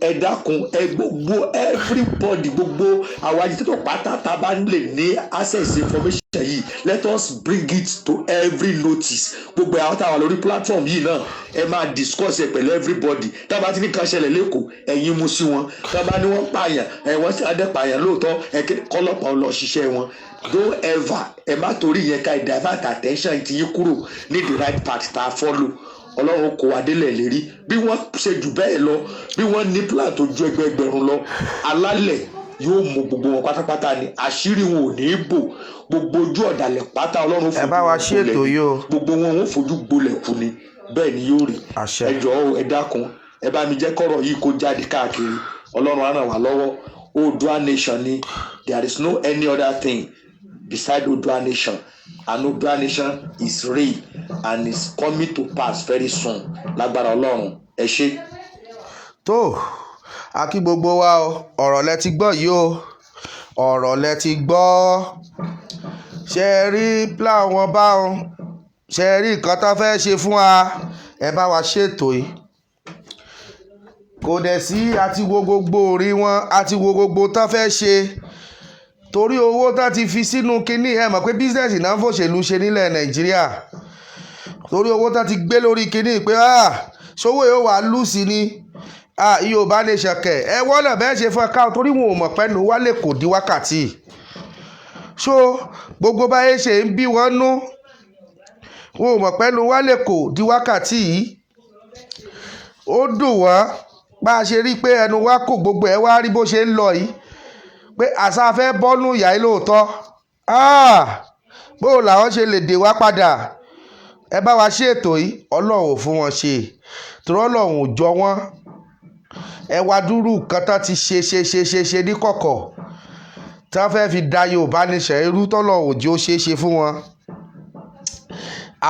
ẹ dákun, ẹ gbogbo everybody, gbogbo àwọn agitator pátá tá a bá lè ní access information yìí, let us bring it to every notice. Gbogbo àwọn táwa lórí platform yìí náà, ẹ máa discuss ẹ pẹ̀lú everybody. Tá a bá ti ní kan ṣẹlẹ̀ lẹ́kọ̀ọ́, ẹ̀yin mú sí wọn. Tá a bá ní wọ́n pààyàn, ẹ wọ́n sì adé pààyàn lóòótọ́, ẹ kọ́lọ́pàá lọ ṣiṣẹ́ wọn. Don't ever, ẹ má torí yẹn ká divert attention ti yín kúrò ní the right path tá a follow. Ọlọ́run kò wá délẹ̀ lérí. Bí wọ́n ṣe jù bẹ́ẹ̀ lọ, bí wọ́n ní plan tó ju ẹgbẹẹgbẹ̀rún lọ, alálẹ̀ yóò mú gbogbo wọn pátápátá ni. Àṣírí wọn ò ní í bò. Gbogbo ojú ọ̀dàlẹ̀ pátá, Ọlọ́run Ẹ bá wa wọn ṣí gbolẹ̀ ètò ni. yìí o. Gbogbo wọn ò fojú gbolẹ̀ kú ni. Bẹ́ẹ̀ ni yóò rí. Àṣẹ. Ẹ jọ̀ọ́, ẹ dákun, ẹ bá mi jẹ́ kọ́rọ̀ yìí kó jáde káàkiri. Ọlọ́run á ràn wá lọ́wọ́. Oòduà nation ni. There is no any other thing beside Oòduà nation, and Oòduà nation is real and is coming to pass very soon, lágbára Ọlọ́run. Ẹ ṣé. Tó a kí gbogbo wa o. Ọ̀rọ̀ lẹ ti gbọ́ yìí o, ọ̀rọ̀ lẹ ti gbọ́. Ṣe é rí plan wọn báwọn? Ṣe é rí nǹkan tó fẹ́ ṣe fún wa? Ẹ bá wa ṣètò yìí. Kò dẹ̀ sí, àti wo gbogbo orí wọn, àti wo gbogbo tó fẹ́ ṣe, torí owó tó ti fi sínú kinní. Ẹ mọ̀ pé business náà ń fòṣèlú ṣe nílẹ̀ Nàìjíríà. Torí owó tó ti gbé lórí kinní pé ṣówó yóò wá lùsì ni Yorùbá nation kẹ̀. Ẹ wọ́n náà bẹ́ẹ̀ ṣe fún ẹ káwọn, torí wọn ò mọ̀ pẹ́nu wálé kò di wákàtí. So gbogbo báyé ṣe ń bí wọn nú, wọn ò mọ̀ pẹ́nu wálé kò di wákàtí yìí. Ó dùn wọ́n bá a ṣe rí i pé ẹnu wa kò, gbogbo ẹ wá rí bó ṣe ń lọ yìí, pé àṣà fẹ́ bọ́nú ìyá yìí lóòótọ́. Bó làwọn ṣe lè dè wá padà? Ẹ bá wa ṣe ètò yìí. Ọlọ́run ò fún wọn ṣe, torí Ọlọ́run ò jọ wọ́n. Ẹ wá dúró nǹkan tán ti ṣe ṣe ṣe ṣe ṣe ní kọ̀kọ̀ tí wọ́n fẹ́ẹ́ fi da Yorùbá nation irú, tọ́lọ́run ò jẹ́ ó ṣeé ṣe fún wọn.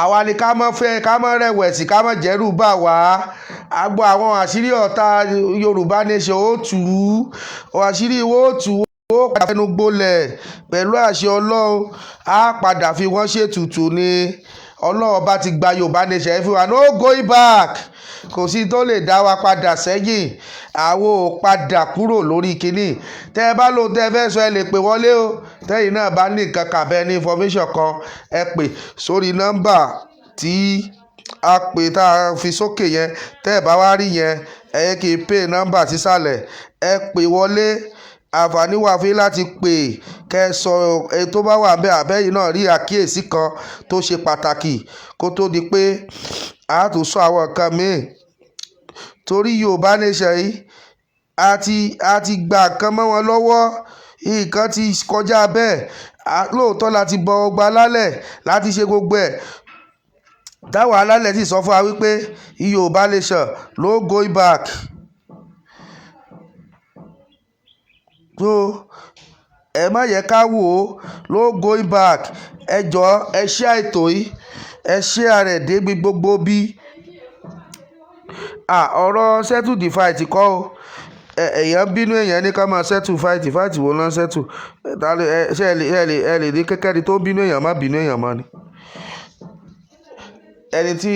Àwa ni ká mọ́ fẹ́, ká mọ́ rẹ̀wẹ̀sì, ká mọ́ jẹ́rù bà wá. Agbo àwọn àṣírí ọ̀tá Yorùbá nation ó tù ú, àṣírí wo ó tù ú, ó padà fẹnu gbolẹ̀ pẹ̀lú àṣẹ Ọlọ́run. Á padà fi wọ́n ṣètùtù ni. Ọlọ́run bá ti gba Yorùbá nation ẹ fún wa, no going back. Kò sí tó lè dá wa padà sẹ́yìn. Àwọn ò padà kúrò lórí kinní. Tẹ́ ẹ bá lóhun tẹ́ ẹ fẹ́ sọ, ẹ lè pè wọlé o. Tẹ́yìn náà bá ní nǹkan kàbẹ́ ní information kan, ẹ pè sórí nọ́mbà tí a pè tá a fi sókè yẹn. Tẹ́ ẹ bá wá rí yẹn, ẹ yẹ kí n pè nọ́mbà sísàlẹ̀, ẹ pè wọlé. Àǹfààní wà fún yín láti pè kẹ́ ẹ sọ èyí tó bá wà bẹ́ẹ̀, àbẹ́yìn náà rí àkíyèsí kan tó ṣe pàtàkì kó tó di pé a tún sọ àwọn nǹkan míì. Torí Yorùbá nation yìí, a ti gba nǹkan mọ́ wọn lọ́wọ́, nǹkan ti kọjá bẹ́ẹ̀. Lóòótọ́ la ti bọ ọgbà alálẹ̀ láti ṣe gbogbo ẹ̀, táwọn alálẹ̀ sì sọ fún wa wípé Yorùbá nation, no going back. So ẹ má yẹ ká wò ó, no going back. Ẹ jọ̀ọ́, ẹ share ètò yìí, ẹ share rẹ̀ débi gbogbo bí. Ọ̀rọ̀ settle the fight kọ́ o. Èèyàn bínú, èèyàn ní ká máa settle fight. Fight wo ló ń settle? Ṣé ẹ lè ní kẹ́kẹ́ tó bínú, èèyàn má bínú, èèyàn mọ́ ni. Ẹni tí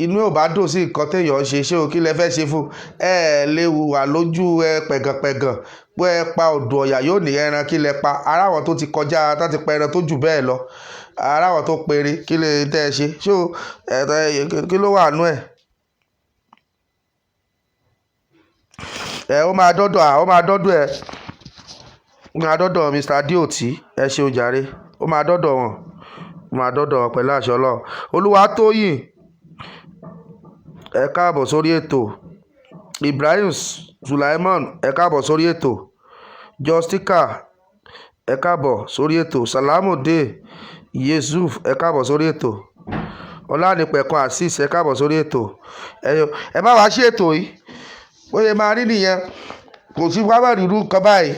inú ò bá dùn sí nǹkan téèyàn ń ṣe, ṣé o kí lẹ fẹ́ ṣe fún ẹ? Lè wà lójú ẹ pẹ̀gànpẹ̀gàn pé ẹ pa odò ọ̀yà, yóò ní ẹran kí lẹ pa. Ara àwọn tó ti kọjá tó ti pa ẹran tó jù bẹ́ẹ̀ lọ, ara àwọn tó péré, kí lè tẹ́ ẹ ṣe? Ṣé o kí ló wà nú ẹ̀? Ẹ ó máa dọ́dọ̀, ó máa dọ́dọ̀ ẹ, ó máa dọ́dọ̀ Mr. Adeoti. Ẹ ṣeun jàre, ó máa dọ́dọ̀ wọn. Máa dọ́dọ̀ pẹ̀lú àṣẹ Ọlọ́run. Olúwatóyìn, ẹ káàbọ̀ sórí ètò. Ibrahim Sulaiman, ẹ káàbọ̀ sórí ètò. Justica, ẹ káàbọ̀ sórí ètò. Salamude Yusuf, ẹ káàbọ̀ sórí ètò. Ọlánìpẹ̀kun Azeez, ẹ káàbọ̀ sórí ètò. Ẹ bá wa ṣe ètò yìí bóyá máa rí nìyẹn. Kò sí wáwá rírú nǹkan báyìí,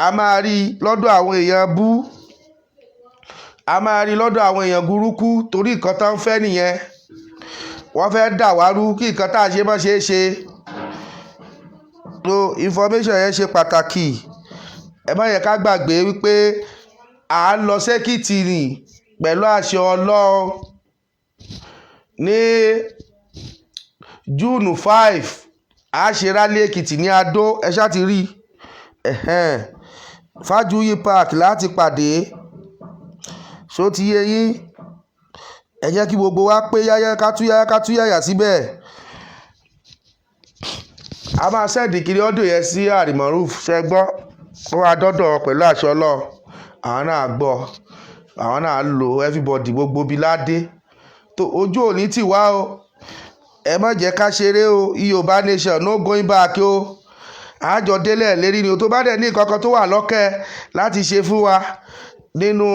a máa rí lọ́dọ̀ àwọn èèyàn bú, a máa rí lọ́dọ̀ àwọn èèyàn burúkú, torí nǹkan tó ń fẹ́ nìyẹn. Wọ́n fẹ́ dà wá rú kí nǹkan tá a ṣe má ṣe é ṣe. So information yẹn ṣe pàtàkì. Ẹ má yẹ ká gbàgbé wípé à ń lọ sẹ́kìtì nì pẹ̀lú àṣẹ Ọlọ́run ní June 5. A ṣe rally Èkìtì ní Adó. Ẹ ṣáà ti rí ẹ̀hẹ́n Fájuyì Park láti pàdé. Ṣó ti yé yín? Ẹ jẹ́ kí gbogbo wa pé yáyá, ká tú yáyá, ká tú yáyà síbẹ̀. A máa send kiri audio yẹn sí Àrìmọ́rúf. Ṣe gbọ́? Ó wá dọ́dọ̀ pẹ̀lú àṣẹ Ọlọ́run. Àwọn náà gbọ́, àwọn náà lò. Everybody, gbogbo bíi ládé tó ojú òní tì wá o. Ẹ má jẹ́ ká ṣeré o. Yorùbá nation, no going back o. Àjọ délẹ̀ lérí ni o. Tó bá dẹ̀ ní nǹkan kan tó wà lọ́kẹ́ láti ṣe fún wa nínú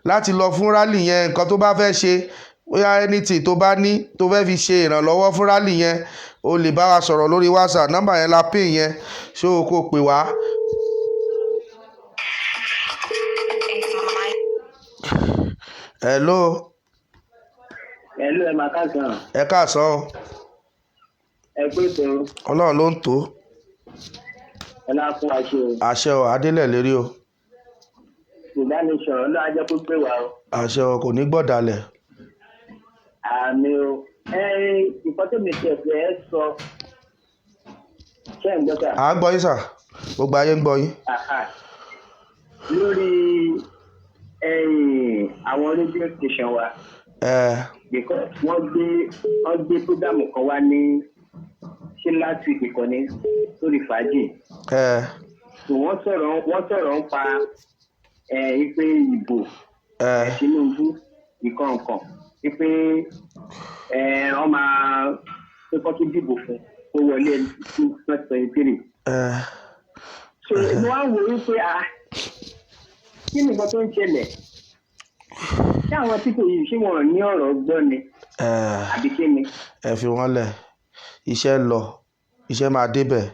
láti lọ fún rally yẹn, nǹkan tó bá fẹ́ ṣe, bóyá anything tó bá ní tó fẹ́ fi ṣe ìrànlọ́wọ́ fún rally yẹn, o lè bá wa sọ̀rọ̀ lórí WhatsApp nọ́mbà yẹn la pè yẹn. Ṣé o kò pè wá. It's my Hello. Hello, ẹ máa káàsán. Ẹ káàsán o. Ẹ pé tó. Ọlọ́run ló ń tó. Ẹ náà fún wa ṣe o. Àṣẹ o, adélẹ̀ lérí o. Yorùbá nation, Ọlọ́run á jẹ́ kó pé wá o. Àṣẹ o, kò ní gbọ̀dàlẹ̀. Àmín o. Ẹ nǹkan tó mi tẹ̀ fẹ́ sọ, ṣé ń gbọ́, sà? À ń gbọ́ yín, sà. Gbogbo ayé ń gbọ́ yín. Àhà. Lórí ẹ̀yìn àwọn radio station wa, because wọ́n gbé program kan wá ní ṣé last week kan ní lórí fàájì. So wọ́n sọ̀rọ̀ ń pa ẹ̀ ipe ìbò Tinubu ìkọ̀ọ̀kan, wípé ẹ wọ́n máa pé kó tún dìbò fún kó wọlé 2023. So mo wá wò wípé, ah, kí ni nǹkan tó ń ṣẹlẹ̀? Ṣé àwọn tí kò yìí, ṣé wọn ò ní ọ̀rọ̀ gbọ́ ni àbí kí ni? Ẹ fi wọ́n lẹ̀, iṣẹ́ ń lọ, iṣẹ́ máa débẹ̀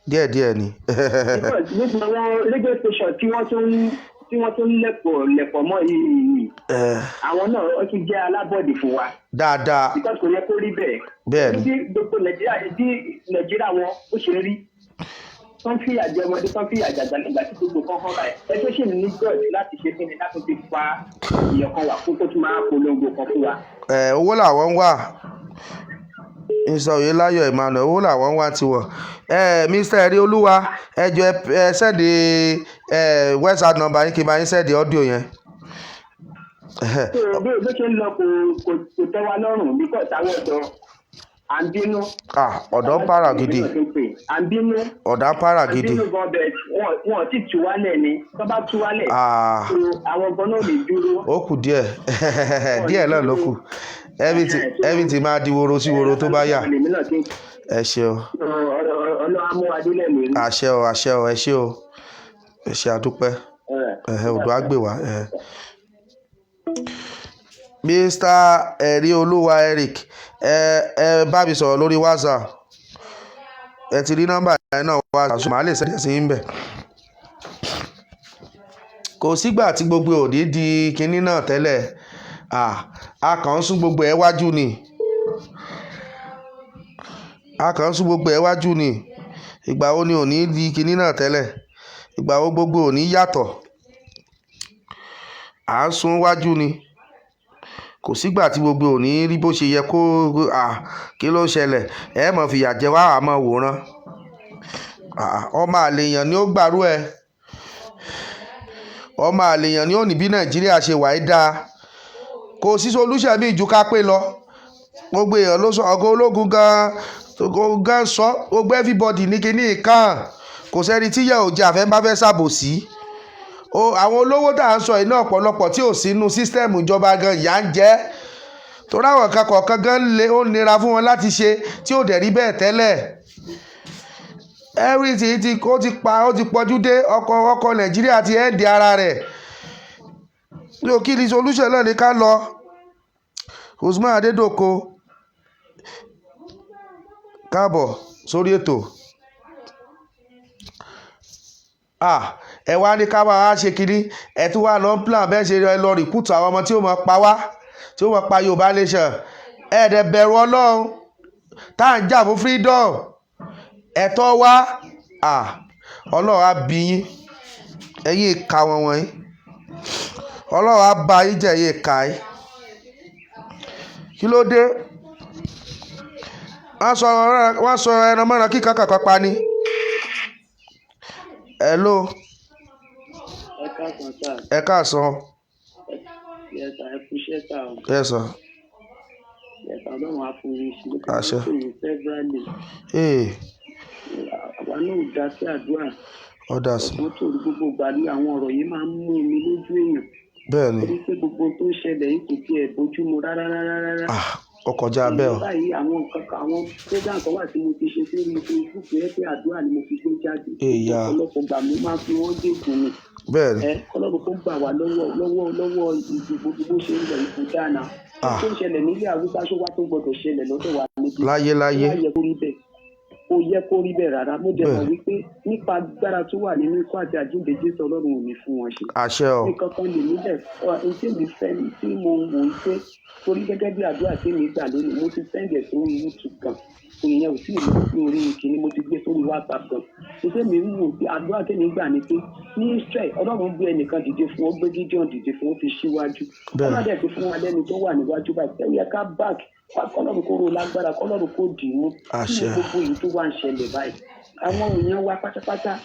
díẹ̀díẹ̀ ni. Because gbogbo àwọn radio station tí wọ́n tún lẹ̀pọ̀ mọ́ yìí, àwọn náà ó tún jẹ́ alábọ̀dì fún wa. Dáadáa. Because kò yẹ kó rí bẹ́ẹ̀. Bẹ́ẹ̀ ni. Bí gbogbo Nàìjíríà, bí Nàìjíríà wọn ó ṣe rí, tó ń fìyà jẹ ọmọdé, tó ń fìyà jẹ àgbàlagbà, tí gbogbo kan hàn báyìí, ẹ tó ṣì ní god láti ṣe kí ni láti fi fa ìyọ̀kan wà kó tó tún máa polongo kan fún wa. Ẹ owó làwọn ń wà. Mr Oyelayo Emmanuel, owó làwọn ń wá tiwọn. Ẹ Mr Ẹ̀rí Olúwa, ẹ jọ, ẹ send ẹ WhatsApp number yín kí n bá yín send audio yẹn. So bí bó ṣe ń lọ kò tẹ́ wa lọ́rùn, because àwọn ọ̀dọ́ à ń bínú. Ah, ọ̀dọ́ ń para gidi. À ń bínú. Ọ̀dà ń para À ń gidi. bínú gan bẹ́ẹ̀. Wọn ti tú wálẹ̀ ni. Tó bá tú wálẹ̀, so àwọn gan náà lè dúró. Ó kù díẹ̀ díẹ̀ náà ló kù. Everything máa di woro sí woro tó bá yà. Lèmi náà ti ń Ẹ ṣeun. Ọlọ́run á mú wa délẹ̀ lérí. Àṣẹ o, àṣẹ o. Ẹ ṣé o, ẹ ṣé, àdúpẹ́. Ẹ̀hẹ́, odò á gbè wá. Ẹ̀. Mr Ẹ̀rí Olúwa Eric, ẹ bá mi sọ̀rọ̀ lórí WhatsApp. Ẹ ti rí nọ́mbà yẹn náà WhatsApp, màá lè send ẹ̀ sí yín bẹ̀. Kò sígbà tí gbogbo òní di kinní náà tẹ́lẹ̀. Ah, a kàn ń sún gbogbo ẹ̀ wájú ni, a kàn ń sún gbogbo ẹ̀ wájú ni. Ìgbà wo ni òní di kinní náà tẹ́lẹ̀? Ìgbà wo gbogbo òní yàtọ̀? À ń sún wájú ni. Kò sígbà tí gbogbo òní rí bó ṣe yẹ kó. À kí ló ń ṣẹlẹ̀? Ẹ mọ̀ fìyà jẹ wá, àmọ́ wòran. Ọmọ àlèyàn ni ó gbàrú ẹ. Ọmọ àlèyàn ni ó ní bí Nàìjíríà ṣe wà í dáa. Kò sí solution bí ju ká pé lọ. Gbogbo èèyàn ló sọ, ọ̀gá ológun gan gan sọ, gbogbo everybody ní kinní kan. Kò sẹ́ni tí yẹ ò jẹ́ àfẹ́ bá fẹ́ ṣàbòsí. O àwọn olówó tá à ń sọ yìí náà, ọ̀pọ̀lọpọ̀ tí ò sínú system ìjọba gan, ìyà ń jẹ torí àwọn kan kọ̀ọ̀kan gan le, ó nira fún wọn láti ṣe tí ò dẹ̀ rí bẹ́ẹ̀ tẹ́lẹ̀. Everything ti ó ti pa, ó ti pọ̀jù dé. Ọkọ̀ Nàìjíríà ti ẹ̀ di ara rẹ̀ ní kí ni solution náà ní ká lọ. Usman Adédọ̀kọ, káàbọ̀ sórí ètò. Ah, ẹ wá ní ká máa ṣe kínní, ẹ tún wá lọ ń plan bẹ́ẹ̀ ṣe lọ recruit àwọn ọmọ tí ó máa pa wá, tí ó máa pa Yorùbá nation. Ẹ dẹ̀ bẹ̀rù Ọlọ́run tá à ń jà fún freedom, ẹ̀tọ́ wa. Ah, Ọlọ́run á bí yín, ẹ̀yin ìka wọn wọ̀nyí. Ọlọ́run á bá yín jẹ́, ẹ̀yin ìka yìí. Kí ló dé? Wọ́n sọ ẹran mọ́ran kíkan kankan pa ni. Hello. Ẹ káàsán, sir. Ẹ káàsán. Yes, sir. Ẹ kú iṣẹ́, sir o. Yes, sir. Yes, sir. Ọlọ́run á fún yín ṣe. Mo ti Àṣẹ. máa ń pè yín severally. Ee. Àwa náà ò dá sí àdúrà. Ọ̀dà sí. Ọ̀sán tòru, gbogbo ìgbà ní àwọn ọ̀rọ̀ yìí máa ń mú mi lójú èèyàn. Bẹ́ẹ̀ ni. Torí pé gbogbo tó ń ṣẹlẹ̀ yìí kò tiẹ̀ bójú mu rárá rárá rárá. Ah, ó kọjá bẹ́ẹ̀ o. Èyí báyìí, àwọn nǹkan kan, àwọn program kan wà tí mo ti ṣe sórí Facebook yẹn pé àdúrà ni mo fi gbé jáde. Èyà. Ọ̀pọ̀lọpọ̀ gbà mo máa ń fi wọ́n gégùn ni. Bẹ́ẹ̀ ni. Ẹ kọlọ́run kó gbà wá lọ́wọ́ ìdìbò bó ṣe ń lọ ipò dáná. Ah. Tó ń ṣẹlẹ̀ nílẹ̀ Haúsá, ṣó wá tó gbọdọ̀ ṣẹlẹ̀ lọ́dọ̀ wa níbí? Láyé láyé. Ó yẹ kó rí bẹ́ẹ̀, kò yẹ kó rí bẹ́ẹ̀ rárá. Mo dẹ̀ mọ̀ wípé nípa agbára tó wà nínú ikú àti àjíǹde Jésù, Ọlọ́run ò ní fún wọn ṣe. Àṣẹ o. Nǹkan kan lè níbẹ̀ ọ ohun tí èmi fẹ́ ni tí mo wò ó pé torí gẹ́gẹ́ bí àdúrà tí èmi gbà lónìí, mo ti send ẹ̀ sórí YouTube gan, ìyẹn ò tí ì lọ sí orí kìíní, mo ti gbé sórí WhatsApp gan. Kò sí èmi wò pé àdúrà tí èmi gbà ni pé ní Israel, Ọlọ́run gbé ẹnìkan dìde fún ó, gbé Gideon dìde fún ó fi síwájú. Ọlọ́run dẹ̀ ti fún wa lẹ́ni tó wà níwájú báyìí. Ó yẹ ká back kọ́lọ́run kó ro lágbára, kọ́lọ́run kó dì í mú. Kí Àṣẹ. ni gbogbo èyí tó wá ń ṣẹlẹ̀ báyìí, àwọn èèyàn wa pátápátá?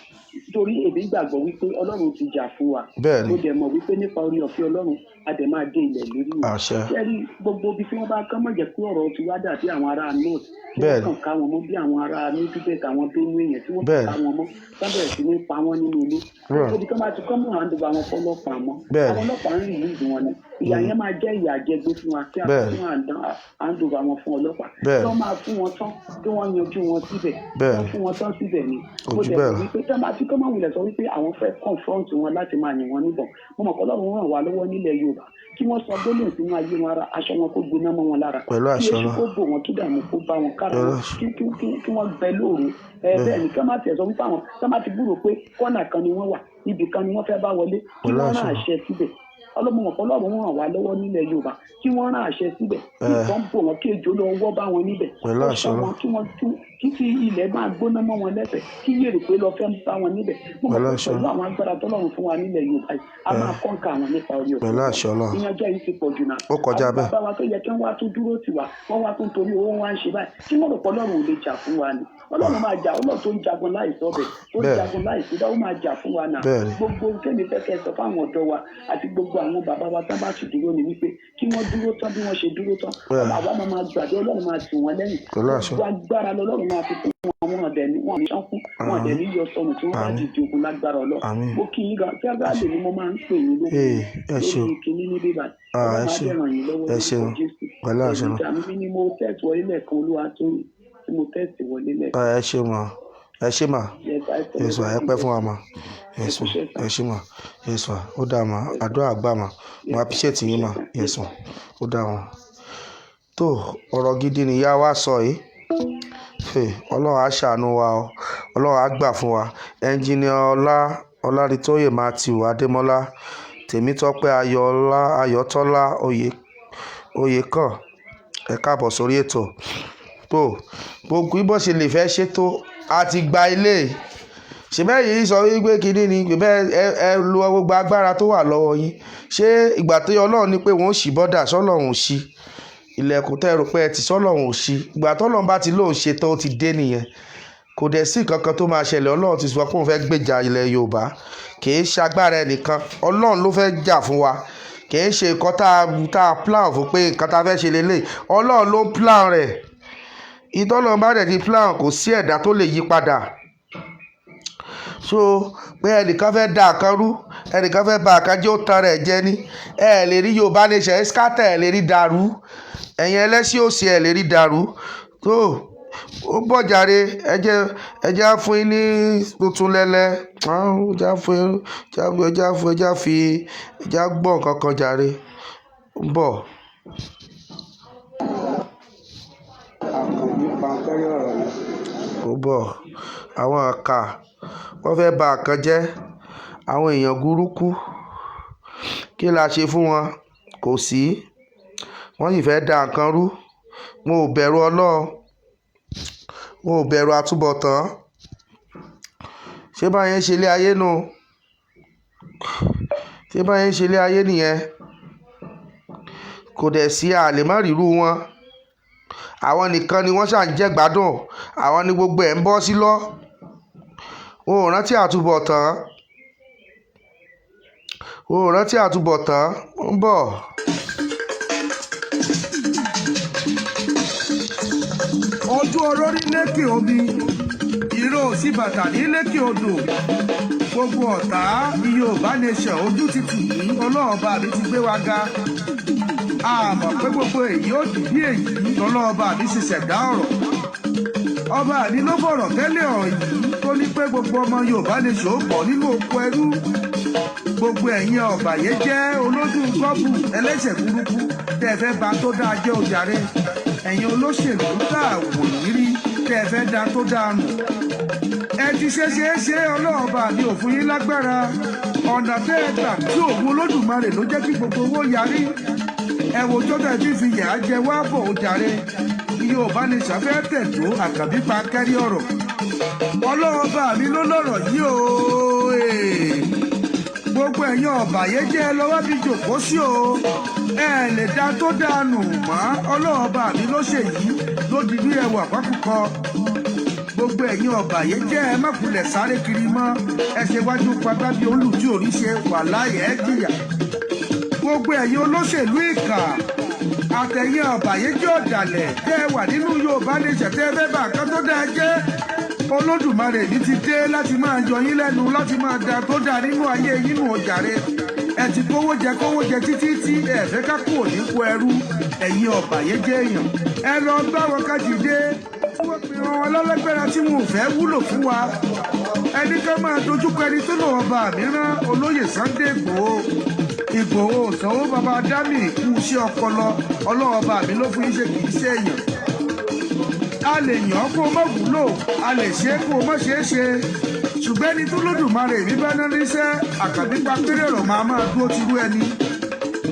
Torí èmi gbàgbọ́ wípé Ọlọ́run ti jà fún wa. Bẹ́ẹ̀ ni. Mo dẹ̀ mọ̀ wípé nípa orí ọ̀fẹ́ Ọlọ́run, a dẹ̀ máa dé ilẹ̀ lórí o. Àṣẹ. Ṣé rí gbogbo ibi tí wọ́n bá kán mọ̀ jẹ́ pé ọ̀rọ̀ ti wá dàbí àwọn ará north tí wọ́n kàn ká wọn mọ́ bí àwọn ará Middle Belt, àwọn Benue yẹn tí wọ́n kàn ká wọn mọ́, tán bẹ̀rẹ̀ sí ní pa wọ́n nínú ilé. Gbogbo ibi tí wọ́n bá ti kọ́ mọ̀ hand over wọn fọlọ́pàá mọ́. Àwọn ọlọ́pàá ń release wọn ni. Ìyà yẹn máa jẹ́ ìyà àjẹgbé fún wa kí a fún hand over wọn fún ọlọ́pàá. Kí wọ́n máa fún wọn tán, kí wọ́n yanjú wọn síbẹ̀. Wọ́n fún wọn tán síbẹ̀ ni. Kò Mo jù dẹ̀ bẹ́ẹ̀ mọ̀ lọ. wípé tán bá tí kọ́ máa wulẹ̀ sọ wípé àwọn fẹ́ confront wọn láti máa yìn wọn níbọn. Mo mọ̀ pé Ọlọ́run ràn wá lọ́wọ́ nílẹ̀ Yorùbá, kí wọ́n sọ gbólóhùn sínú ayé wọn, ara aṣọ wọn kó gbiná mọ́ wọn lára. Pẹ̀lú Kí àṣẹ eṣú Ọlọ́run. kó bò wọ́n, kí dààmú kó bá wọn kára Pẹ̀lú wọn, àṣẹ. kí wọ́n gbẹ lóru. Ẹ bẹ́ẹ̀ ni, kí wọ́n má tiẹ̀ sọ wípé àwọn tí wọ́n bá ti gbúrò pé kọ́nà kan ni wọ́n wà, ibì kan ni wọ́n fẹ́ bá wọlé, kí Pẹ̀lú wọ́n àṣẹ. rán àṣẹ síbẹ̀. Ọlọ́mọ mọ̀ pé Ọlọ́run ràn wá lọ́wọ́ nílẹ̀ Yorùbá, kí wọ́n rán àṣẹ síbẹ̀, kí nǹkan bò wọ́n, kí ejò lọ wọ́ bá wọn níbẹ̀. Pẹ̀lú Kó àṣẹ sọ Ọlọ́run. wọn, kí wọ́n tú kí tí ilẹ̀ máa gbóná mọ́ wọn lẹ́sẹ̀, kí yèrè pé lọ fẹ́ ń bá wọn níbẹ̀. Mo mọ̀ Pẹ̀lú pé àṣẹ pẹ̀lú Ọlọ́run. àwọn agbára tọ́lọ́run fún wa nílẹ̀ Yorùbá yìí, a máa kọ́ńkà àwọn nípa orí ọ̀fẹ́ Pẹ̀lú Ọlọ́run. àṣẹ Ọlọ́run. Ìyànjẹ yìí ti pọ̀ jù náà. Ó kọjá Àwọn bẹ́ẹ̀. bàbá wa tó yẹ kí wọ́n wá tún dúró tì wá, wọ́n wá tún torí owó wá ń ṣe báyìí. Kí wọ́n rò pé Ọlọ́run ò lè jà fún wa ni? Ọlọ́run máa jà. Ọlọ́run tó ń jagun láì sọ́bẹ̀, tó ń jagun láì sídá, ó máa jà fún wa náà. Gbogbo tẹ́mi fẹ́ kẹ́ sọ fáwọn ọ̀dọ́ wa àti gbogbo àwọn bàbá wa tán bá sì dúró ni wípé kí wọ́n dúró tán bí wọ́n ṣe dúró tán. Àwa máa máa gbàdúrà, Ọlọ́run máa tì wọ́n lẹ́yìn. Pẹ̀lú àṣẹ. Gbogbo agbára lọ́lọ́run máa fi fún wọn. Wọn ọ̀dẹ̀ ní wọn ní sánkú, wọn ọ̀dẹ̀ ní yọ sọnù tí wọ́n bá dìde ogun lágbára Ọlọ́run. Àmín. Mo kí yín gan fẹ́rẹ́lì ni mo máa ń pè yín lórí Ee, ẹ ṣeun. lórí kinní ní bíbá. Ah, ẹ Ọlọ́run á ṣeun. dẹ̀ ràn yín lọ́wọ́ Ẹ lórúkọ ṣeun. Jésù. Pẹ̀lú àṣẹ Ẹ̀yin Ọlọ́run. ìdààmú mi ni mo tẹ̀sí wọlé lẹ́ẹ̀kan, olúwa tó tí mo tẹ̀sí wọlé lẹ́ẹ̀kan. Ẹ ṣe mà, ẹ ṣe mà. Yes, I Yes ma, ẹ pẹ́ fún wa ma. Yes ma, ẹ ṣe mà. Yes ma, ó dáa ma, àdúrà gbà ma. Mo appreciate yín ma. Yes ma, ó dáa ma. Tó ọ̀rọ̀ gidi ni ìyá wa sọ yìí. Hey, Ọlọ́run á ṣàánú wa o. Ọlọ́run á gbà fún wa. Engineer Ọlá Ọláritóyè Matthew Adémọ́lá, Tèmítọ́pẹ́ Ayọ̀ọ́lá Ayọ̀tọ́lá Oyè Oyèkàn, ẹ káàbọ̀ sórí ètò. Tó gbogbo bó ṣe lè fẹ́ ṣètò, a ti gba ilé ṣùgbọ́n yìí sọ wípé kinní ni bẹ́ẹ̀. Ẹ lo gbogbo agbára tó wà lọ́wọ́ yín. Ṣé ìgbà tó yọ Ọlọ́run ní pé wọ́n ó ṣí border, sọ́lọ́run ò ṣí ilẹ̀kùn tẹ́ ẹ rò pé ẹ ti sọ́lọ́run ò ṣí? Ìgbà tọ́lọ́run bá ti lóun ṣe tán, ó ti dé nìyẹn. Kò dẹ̀ sí nǹkan kan tó máa ṣẹlẹ̀. Ọlọ́run ti sọ pé òun fẹ́ gbèjà ilẹ̀ Yorùbá. Kì í ṣagbára ẹnìkan, Ọlọ́run ló fẹ́ jà fún wa. Kì í ṣe nǹkan tá a plan fún pé nǹkan tá a fẹ́ ṣe lélẹ̀. Ọlọ́run ló ń plan rẹ̀. Ìtọ́lọ́run bá dẹ̀ ti plan, kò sí ẹ̀dá tó lè yí padà. So pé ẹnìkan fẹ́ da nǹkan rú, Ẹnìkan fẹ́ ba àkájẹ́, ó tan rẹ̀ jẹ ní. Ẹ lè rí Yorùbá Nation ẹ scatter, ẹ lè rí dàrú. Ẹ̀yin ẹlẹ́sìn òsì, ẹ lè rí dàrú. Tó ó bọ̀ jàre, ẹ jẹ́ á fún yín ní tuntun lẹ́lẹ́. Ẹ jẹ́ á fún yín, ẹ jẹ́ á fún, ẹ jẹ́ á fi, ẹ jẹ́ á gbọ́ nǹkan kan jàre. Ń bọ̀. Àkànbí pankẹ́rẹ́ ọ̀rọ̀ ni. Ó bọ̀. Àwọn àkà wọ́n fẹ́ ba nǹkan jẹ́. Àwọn èèyàn burúkú, kí la ṣe fún wọn? Kò sí. Wọ́n sì fẹ́ da nǹkan rú. Wọn ò bẹ̀rù Ọlọ́run, wọn ò bẹ̀rù àtúbọ̀tán. Ṣé báyẹn ń ṣe ilé ayé nu? Ṣé báyẹn ń ṣe ilé ayé nìyẹn? Kò dẹ̀ sí àlè má rírú wọn. Àwọn nìkan ni wọ́n ṣà ń jẹ́ gbádùn. Àwọn ni gbogbo ẹ̀ ń bọ́ sí lọ. Wọn ò rántí àtúbọ̀tán, wọn ò rántí àtúbọ̀tán. Ń bọ̀. Ojú olórí lékè omi, ìró òsì bàtà ní lékè odò. Gbogbo ọ̀tá Yorùbá Nation, ojú ti tì yín. Ọlọ́ọ̀ba mi ti gbé wa ga. Àmọ́ pé gbogbo èyí ó dì bí èyí, ọlọ́ọ̀ba mi ṣe ṣẹ̀dá ọ̀rọ̀. Ọba mi ló fọ̀rọ̀ tẹ́lẹ̀ ọ̀rọ̀ yìí tó ní pé gbogbo ọmọ Yorùbá Nation ó bọ̀ nínú oko ẹrú. Gbogbo ẹ̀yin ọ̀bàyéjẹ́, olójú gọ́bù, ẹlẹ́sẹ̀ burúkú tẹ́ ẹ fẹ́ ba tó dáa jẹ́ òjàre, ẹ̀yin olóṣèlú tá a wò yín rí tẹ́ ẹ fẹ́ da tó dáa nù, ẹ ti ṣe ṣe é ṣe. Ọlọ́ọ̀ba mi ò fún yín lágbára. Ọ̀nà tẹ́ ẹ gbà tí òun Olódùmarè ló jẹ́ kí gbogbo owó yarí. Ẹ wo jọ́tà tí fi yà á jẹ wá bọ̀ òjàre. Yorùbá Nation fẹ́ tẹ̀dó. Àkàbí pa kẹ́rí ọ̀rọ̀. Ọlọ́ọ̀ba mi ló lọ́rọ̀ yìí o. Gbogbo ẹ̀yin ọ̀bàyéjẹ́, lọ́wọ́ bí jòkó sí o. Ẹ lè dá tó dànù mọ́. Ọlọ́ọ̀ba mi ló ṣe yìí ló di bí ẹwà pákúkọ. Gbogbo ẹ̀yin ọ̀bàyéjẹ́, ẹ má kulẹ̀ sáré kiri mọ́. Ẹ ṣe wájú pagbá bí olù tí òrí ṣe wà láyé, ẹ jìyà. Gbogbo ẹ̀yin olóṣèlú ìkà àtẹ̀yìn ọ̀bàyéjẹ́ ọ̀dàlẹ̀ tẹ́ ẹ wà nínú Yorùbá Nation, tẹ́ ẹ fẹ́ bá nǹkan tó dáa jẹ́, Olódùmarè ní ti dé láti máa yọ yín lẹ́nu, láti máa da tó dáa nínú ayé yín nù ọjàre. Ẹ ti kówó jẹ, kówó jẹ títí tí ẹ fẹ́ ká kúrò nípò ẹrú. Ẹ̀yin ọ̀bàyéjẹ́ èèyàn, ẹ lọ bá wọn ká dìde tí wọ́n pe wọn lọ́lọ́gbẹ́ra tí wọn ò fẹ́ wúlò fún wa. Ẹni ká máa dojúkọ ẹni tó lọ́wọ́ bá mìíràn, olóyè Sunday Ìgbòho. Ìgbòho sanwó bàbá dami kú iṣẹ́ ọpọlọ. Ọlọ́wọ́ bá mi ló fún yín ṣe, kì í ṣe èèyàn. A lè yàn án kó o má wúlò, a lè ṣe é kó o má ṣe é ṣe, ṣùgbọ́n ẹni tó lódùmarè mi bá ná níṣẹ́, àkàbí pa péré ọ̀rọ̀ máa dúró tirú ẹni.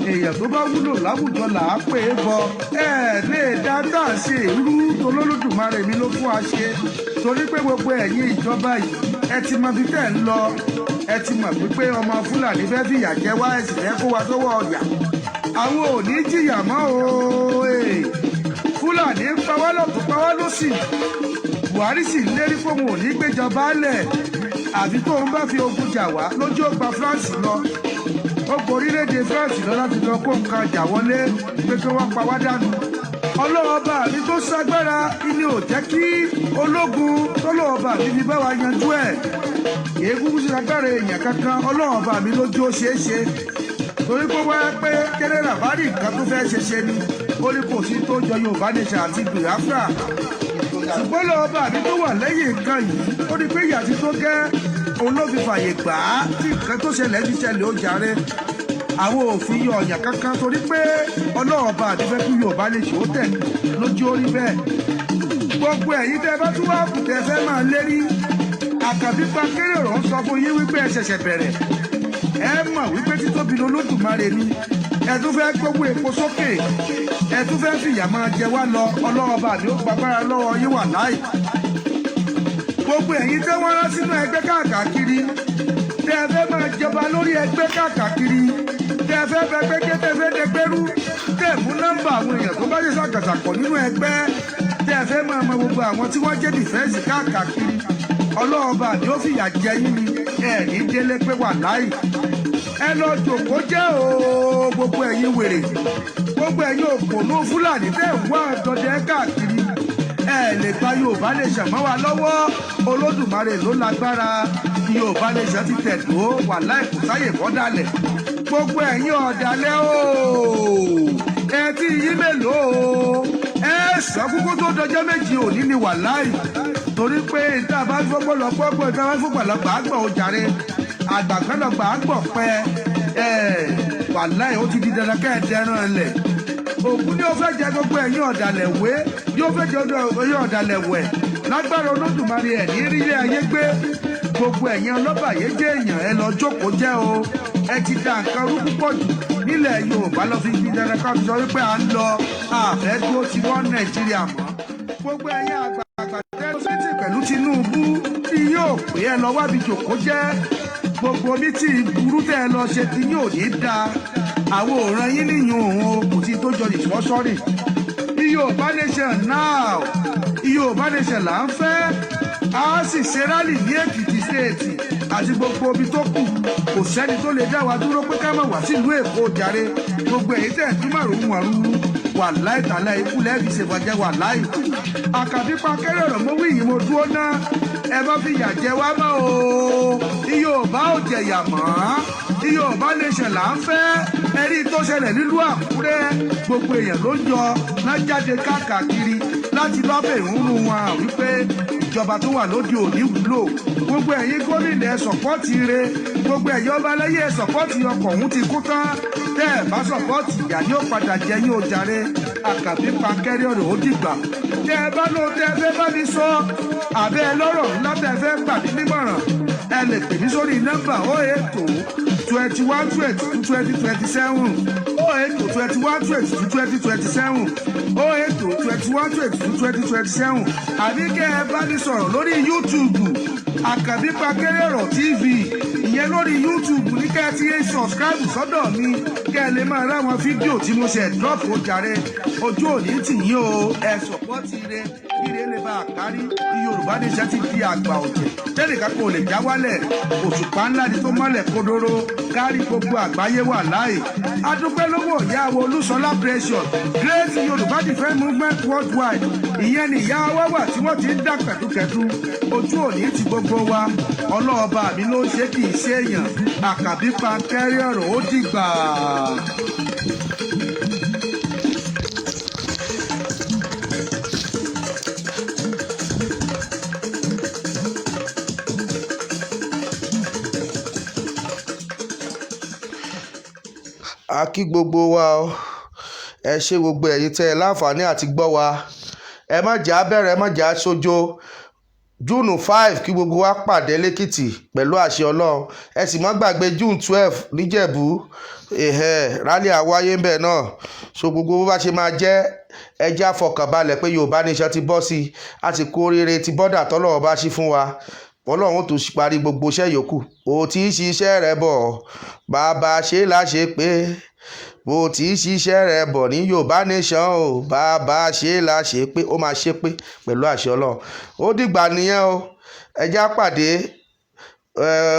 Èèyàn tó bá wúlò láwùjọ là á pè é bọ. Ẹ lè dá tá à ṣe irú tó lólódùmarè mi ló fún wa ṣe, torí pé gbogbo ẹ̀yin ìjọba yìí, ẹ ti mọ ibi tẹ́ ń lọ. Ẹ ti mọ̀ pé ọmọ Fúlàní fẹ́ fìyà jẹ wá, ẹ sì fẹ́ kó wa sọ́wọ́ ọ̀yà. Àwọn ò ní jìyà mọ́ o. Fúlàní ń pa wá lọ́tún, pa wá lọ́sì. Buhari sì ń lérí fóun ò ní gbéjọba lẹ̀ àfi tóun bá fi ogun jà wá lójú. Ó gba France lọ, ó gba orílẹ̀-èdè France lọ láti lọ kó nǹkan jà wọlé pé kí wọ́n pa wá dànù. Ọlọ́ọ̀ba mi tó ṣagbára ilé ò jẹ́ kí ológun tọ́lọ́ọ̀ba mi fi bá wa yanjú ẹ̀. Kìí sí agbára èèyàn kankan. Ọlọ́ọ̀ba mi lójú ó ṣeé ṣe, torí pé wá pé jẹ́nẹ́rà bá rí nǹkan tó fẹ́ ṣe ṣe ni ó ní kò sí tó jọ Yorùbá Nation àti Biafra. Ṣùgbọ́n lọ́ọ̀ba mi tó wà lẹ́yìn nǹkan yìí, ó ní pé ìyà ti tó gẹ́, òun ló fi fàyè gbà á tí nǹkan tó ṣẹlẹ̀ fi ṣẹlẹ̀ ó jàre. Àwọn òfin yọ ọ̀yàn kankan, torí pé ọlọ́ọ̀ba àti fẹ́ kí Yorùbá lè ṣòó tẹ̀ lójú orí bẹ́ẹ̀. Gbogbo ẹ̀yin tẹ́ bá tún wá kù tẹ́ fẹ́ máa lérí, àkàbí pa kéré ọ̀rọ̀ ń sọ fún yín wípé ẹ ṣẹ̀ṣẹ̀ bẹ̀rẹ̀. Ẹ mọ̀ wípé títóbi lolódùmarè ni. Ẹ tún fẹ́ gbówó epo sókè, ẹ tún fẹ́ fìyà máa jẹ wá lọ. Ọlọ́ọ̀ba mi ó gbàgbára lọ́wọ́ yín wà láì. Gbogbo ẹ̀yin tẹ́ wọ́n rán sínú ẹgbẹ́ káàkiri, tẹ́ ẹ fẹ́ máa jọba lórí ẹgbẹ́ káàkiri, tẹ́ ẹ fẹ́ bẹgbẹ́ jẹ́, tẹ́ ẹ fẹ́ dẹgbẹ́rú, tẹ́ ẹ mú nọ́mbà àwọn èèyàn tó bá ṣe ṣàkàṣàpọ̀ nínú ẹgbẹ́, tẹ́ ẹ fẹ́ máa mọ gbogbo àwọn tí wọ́n jẹ́ defence káàkiri, ọlọ́ọ̀ba ni ó fìyà jẹ yín ni. Ẹ ní délé pé wà láì. Ẹ lọ jòkó jẹ́ o. Gbogbo ẹ̀yin wèrè, gbogbo ẹ̀yin òpònú Fúlàní tẹ́ ẹ̀ wá dọdẹ káàkiri, ẹ lè gba Yorùbá Nation mọ́ wa lọ́wọ́. Olódùmarè ló lágbára. Yorùbá Nation ti tẹ̀dó wà láì kò sáyè fọ́dàlẹ̀. Gbogbo ẹ̀yin ọ̀dàlẹ̀ o, ẹ tí yín mélòó o, ẹ sọ kúkú tó dọjọ́ 2 òní ni wà láì, torí pé ìta bá fọ́gbọ́ lọ gbọ́gbọ́, ìta bá fọ́gbọ́ lọ gbà á gbọ̀ ó jàre, àgbàkan lọ gbà á gbọ̀ pẹ́ ẹ wà láì. Ó ti di dandan kẹ́ ẹ dẹran lẹ̀. Ògún ni ó fẹ́ jẹ gbogbo ẹ̀yin ọ̀dàlẹ̀ wé, yóò fẹ́ jẹ gbogbo ẹ̀yin ọ̀dàlẹ̀ wẹ̀. Lágbára Olódùmarè, ẹ̀ ní rí ilé ayé gbé. Gbogbo ẹ̀yin ọlọ́bàyé jẹ́ èèyàn, ẹ lọ jókòó jẹ́ o. Ẹ ti da nǹkan rú púpọ̀ jù nílẹ̀ Yorùbá, lọ fi di dandan ká fi sọ wípé à ń lọ, àfẹ́ dúró ti wọ́n Nàìjíríà mọ́. Gbogbo ẹ̀yin àgbààgbà tẹ́lẹ̀ sétí pẹ̀lú Tinubu tí yóò pé ẹ lọ wábi jòkó jẹ́. Gbogbo mi tí burú tẹ́ ẹ lọ ṣe tí yóò ní da àwọn òòràn yín níyùn òun o, kò sí tó jọ ìfọ́sọ́rì. Yorùbá Nation now, Yorùbá Nation là ń fẹ́. A sì ṣe rally ní Èkìtì State àti gbogbo ibi tó kù. Kò sẹ́ni tó lè dá wa dúró pé ká má wá sílùú Èkó jàre. Gbogbo èyí tẹ̀ tún màrún màrún wà láì tàlẹ́, ikú lẹ́ẹ̀bí ṣèfàjẹ́ wà láì. Àkàbí pa kẹ́rẹ́ ọ̀rọ̀ mo wí yìí, mo dúró ná. Ẹ má fi yà jẹ wá mọ́ o. Yorùbá ò jẹ̀yà mọ́, Yorùbá Nation là ń fẹ́. Ẹ̀rí tó ṣẹlẹ̀ nílùú Àkúrẹ́, gbogbo èèyàn ló ń yọ lájáde káàkiri láti lọ́bẹ̀ ìhúnú wọn wípé ìjọba tó wà lóde òní wúlò. Gbogbo ẹ̀yin gómìnà, ẹ̀ support re. Gbogbo ẹ̀yin ọba lẹ́yìn, ẹ̀ support. Ọkọ̀ ọ̀hún ti kú tán. Tẹ́ ẹ̀ bá support, ìyá ni ó padà jẹ yín ó jàre. Àkàbí pankẹ́rẹ́ ọ̀rọ̀, ó dìgbà. Tẹ́ ẹ bá lóun tẹ́ ẹ fẹ́ bá mi sọ, àbẹ́ ẹ lọ́rọ̀ ńlá tẹ́ ẹ fẹ́ gbà mí nímọ̀ràn, ẹ lè pè mí sórí nọ́mbà 080 21 22 20 27, 080 21 22 20 27, 080 21 22 20 27, àbí kẹ́ ẹ bá mi sọ̀rọ̀ lórí YouTube, Àkàbí Pankẹ́rẹ́ Ọ̀rọ̀ TV. Ìyẹn lórí YouTube ní kẹ́ ẹ ti subscribe sọ́dọ̀ mi, kẹ́ ẹ lè máa ráwọn fídíò tí mo ṣe drop ó jàre. Ojú òní tì yín o. Ẹ support ire, ire lè bá a kárí. Yorùbá Nation ti di àgbà ọ̀jẹ̀ tẹ́nìkan kò lè já wálẹ̀. Òṣùpá ńlá ni tó mọ́lẹ̀ kodoro kárí gbogbo àgbáyé wà láì. Adúpẹ́ lọ́wọ́ ìyá wa Olúṣọlá Precious, Great Yorùbá Defence Movement Worldwide. Ìyẹn ni ìyá wa wà tí wọ́n ti ń dà kẹ̀dùkẹ̀dù. Ojú òní ti gbogbo wa. Ọlọ́ọ̀ba mi ló ń ṣe, kì í ṣe èèyàn. Àkàbí pankẹ́rẹ́ ọ̀rọ̀, ó dìgbà. A kí gbogbo wa o. Ẹ ṣé gbogbo ẹ̀yin tẹ́ ẹ láǹfààní àti gbọ́ wa. Ẹ má jẹ́ á bẹ̀rẹ̀, ẹ má jẹ́ á ṣojo. June 5, kí gbogbo wa pàdé lẹ́kìtì pẹ̀lú àṣẹ Ọlọ́run. Ẹ sì má gbàgbé June 12 níjẹ̀bú, rally àwáyé ń bẹ̀ náà. So gbogbo bó bá ṣe máa jẹ́, ẹ jẹ́ àfọkànbalẹ̀ pé Yorùbá Nation ti bọ́ sí i. A sì kú oríire ti border tọ́lọ́run bá ṣí fún wa. Ọlọ́run ó tún parí gbogbo iṣẹ́ yòókù. Ó ti ń ṣiṣẹ́ rẹ̀ bọ̀, bàbá ṣe láṣẹ pé bó ti ń ṣiṣẹ́ rẹ̀ bọ̀ ní Yorùbá Nation o, bàbá ṣe láṣẹ pé ó máa ṣe pé pẹ̀lú àṣẹ Ọlọ́run. Ó dìgbà nìyẹn o. Ẹ jẹ́ á pàdé,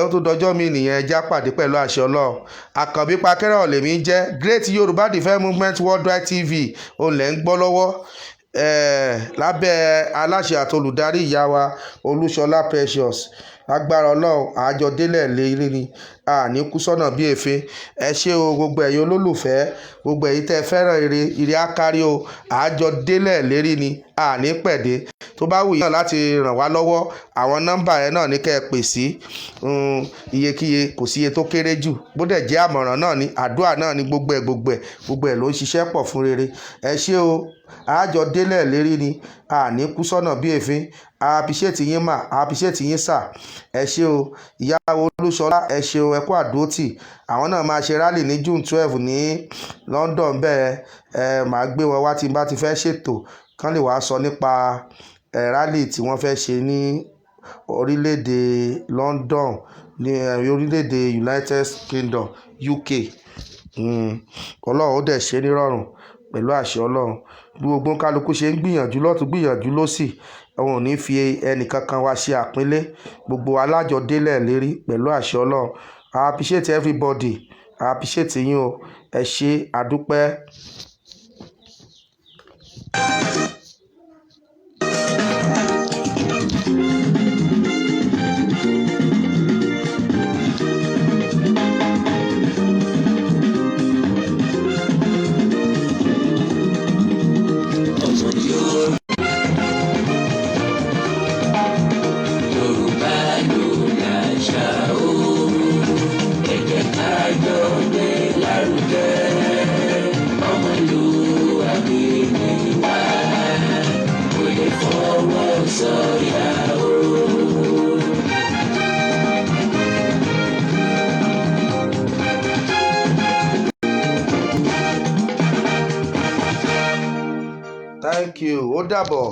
ó tún dọjọ́ mi nìyẹn. Ẹ jẹ́ á pàdé pẹ̀lú àṣẹ Ọlọ́run. Àkànbí Pakẹ́rẹ́ lèmi jẹ́. Great Yorùbá Defence Movement Worldwide TV òun lẹ̀ ń gbọ́ lọ́wọ́ lábẹ́ aláṣẹ àti olùdarí ìyá wa Olúṣọlá Precious. Lágbára Ọlọ́run, àjọ délẹ̀ lérí ni, àní kú sọ́nà bí èéfín. Ẹ ṣé o, gbogbo ẹ̀yin olólùfẹ́, gbogbo ẹ̀yin tẹ́ ẹ fẹ́ràn ire, ire á kárí o. Àjọ délẹ̀ lérí ni, àní pẹ̀dé. Tó bá wù yín náà láti ràn wá lọ́wọ́, àwọn nọ́mbà yẹn náà ní kẹ́ ẹ pè sí. Iyekíye kò sí iye tó kéré jù. Bó dẹ̀ jẹ́ àmọ̀ràn náà ni, àdúrà náà ni, gbogbo ẹ̀ gbogbo ẹ̀ gbogbo ẹ̀ ló ń ṣiṣẹ́ pọ̀ fún rere. Ẹ ṣé o. Àjọ délẹ̀ lérí ni, àní kú sọ́nà bí èéfín. A appreciate yín mà, a appreciate yín sà. Ẹ ṣé o, ìyàwó Olúṣọlá, ẹ ṣé o, ẹ kú àdúrótì. Àwọn náà máa ṣe rally ní June 12 ní London bẹ́ẹ̀. Ẹ máa gbé wọn wá tí n bá ti fẹ́ ṣètò kán lè wá sọ nípa ẹ rally tí wọ́n fẹ́ ṣe ní orílẹ̀-èdè London, ní orílẹ̀-èdè United Kingdom, UK. Ọlọ́run ó dẹ̀ ṣe nírọ̀rùn pẹ̀lú àṣẹ Ọlọ́run. Bí gbogbo kálukú ṣe ń gbìyànjú lọ́tùn, gbìyànjú lósì, òun ò ní fi ẹnì kankan wá ṣe àpínlẹ̀. Gbogbo alájọ délẹ̀ lérí pẹ̀lú àṣẹ Ọlọ́run. I appreciate everybody. I appreciate yín o. Ẹ ṣé, àdúpẹ́. jọ gbé lárugẹ. Ọmọlúwàbí ni wá, kò lè fọwọ́ sọ̀yà o. Thank you, ó dàbọ̀.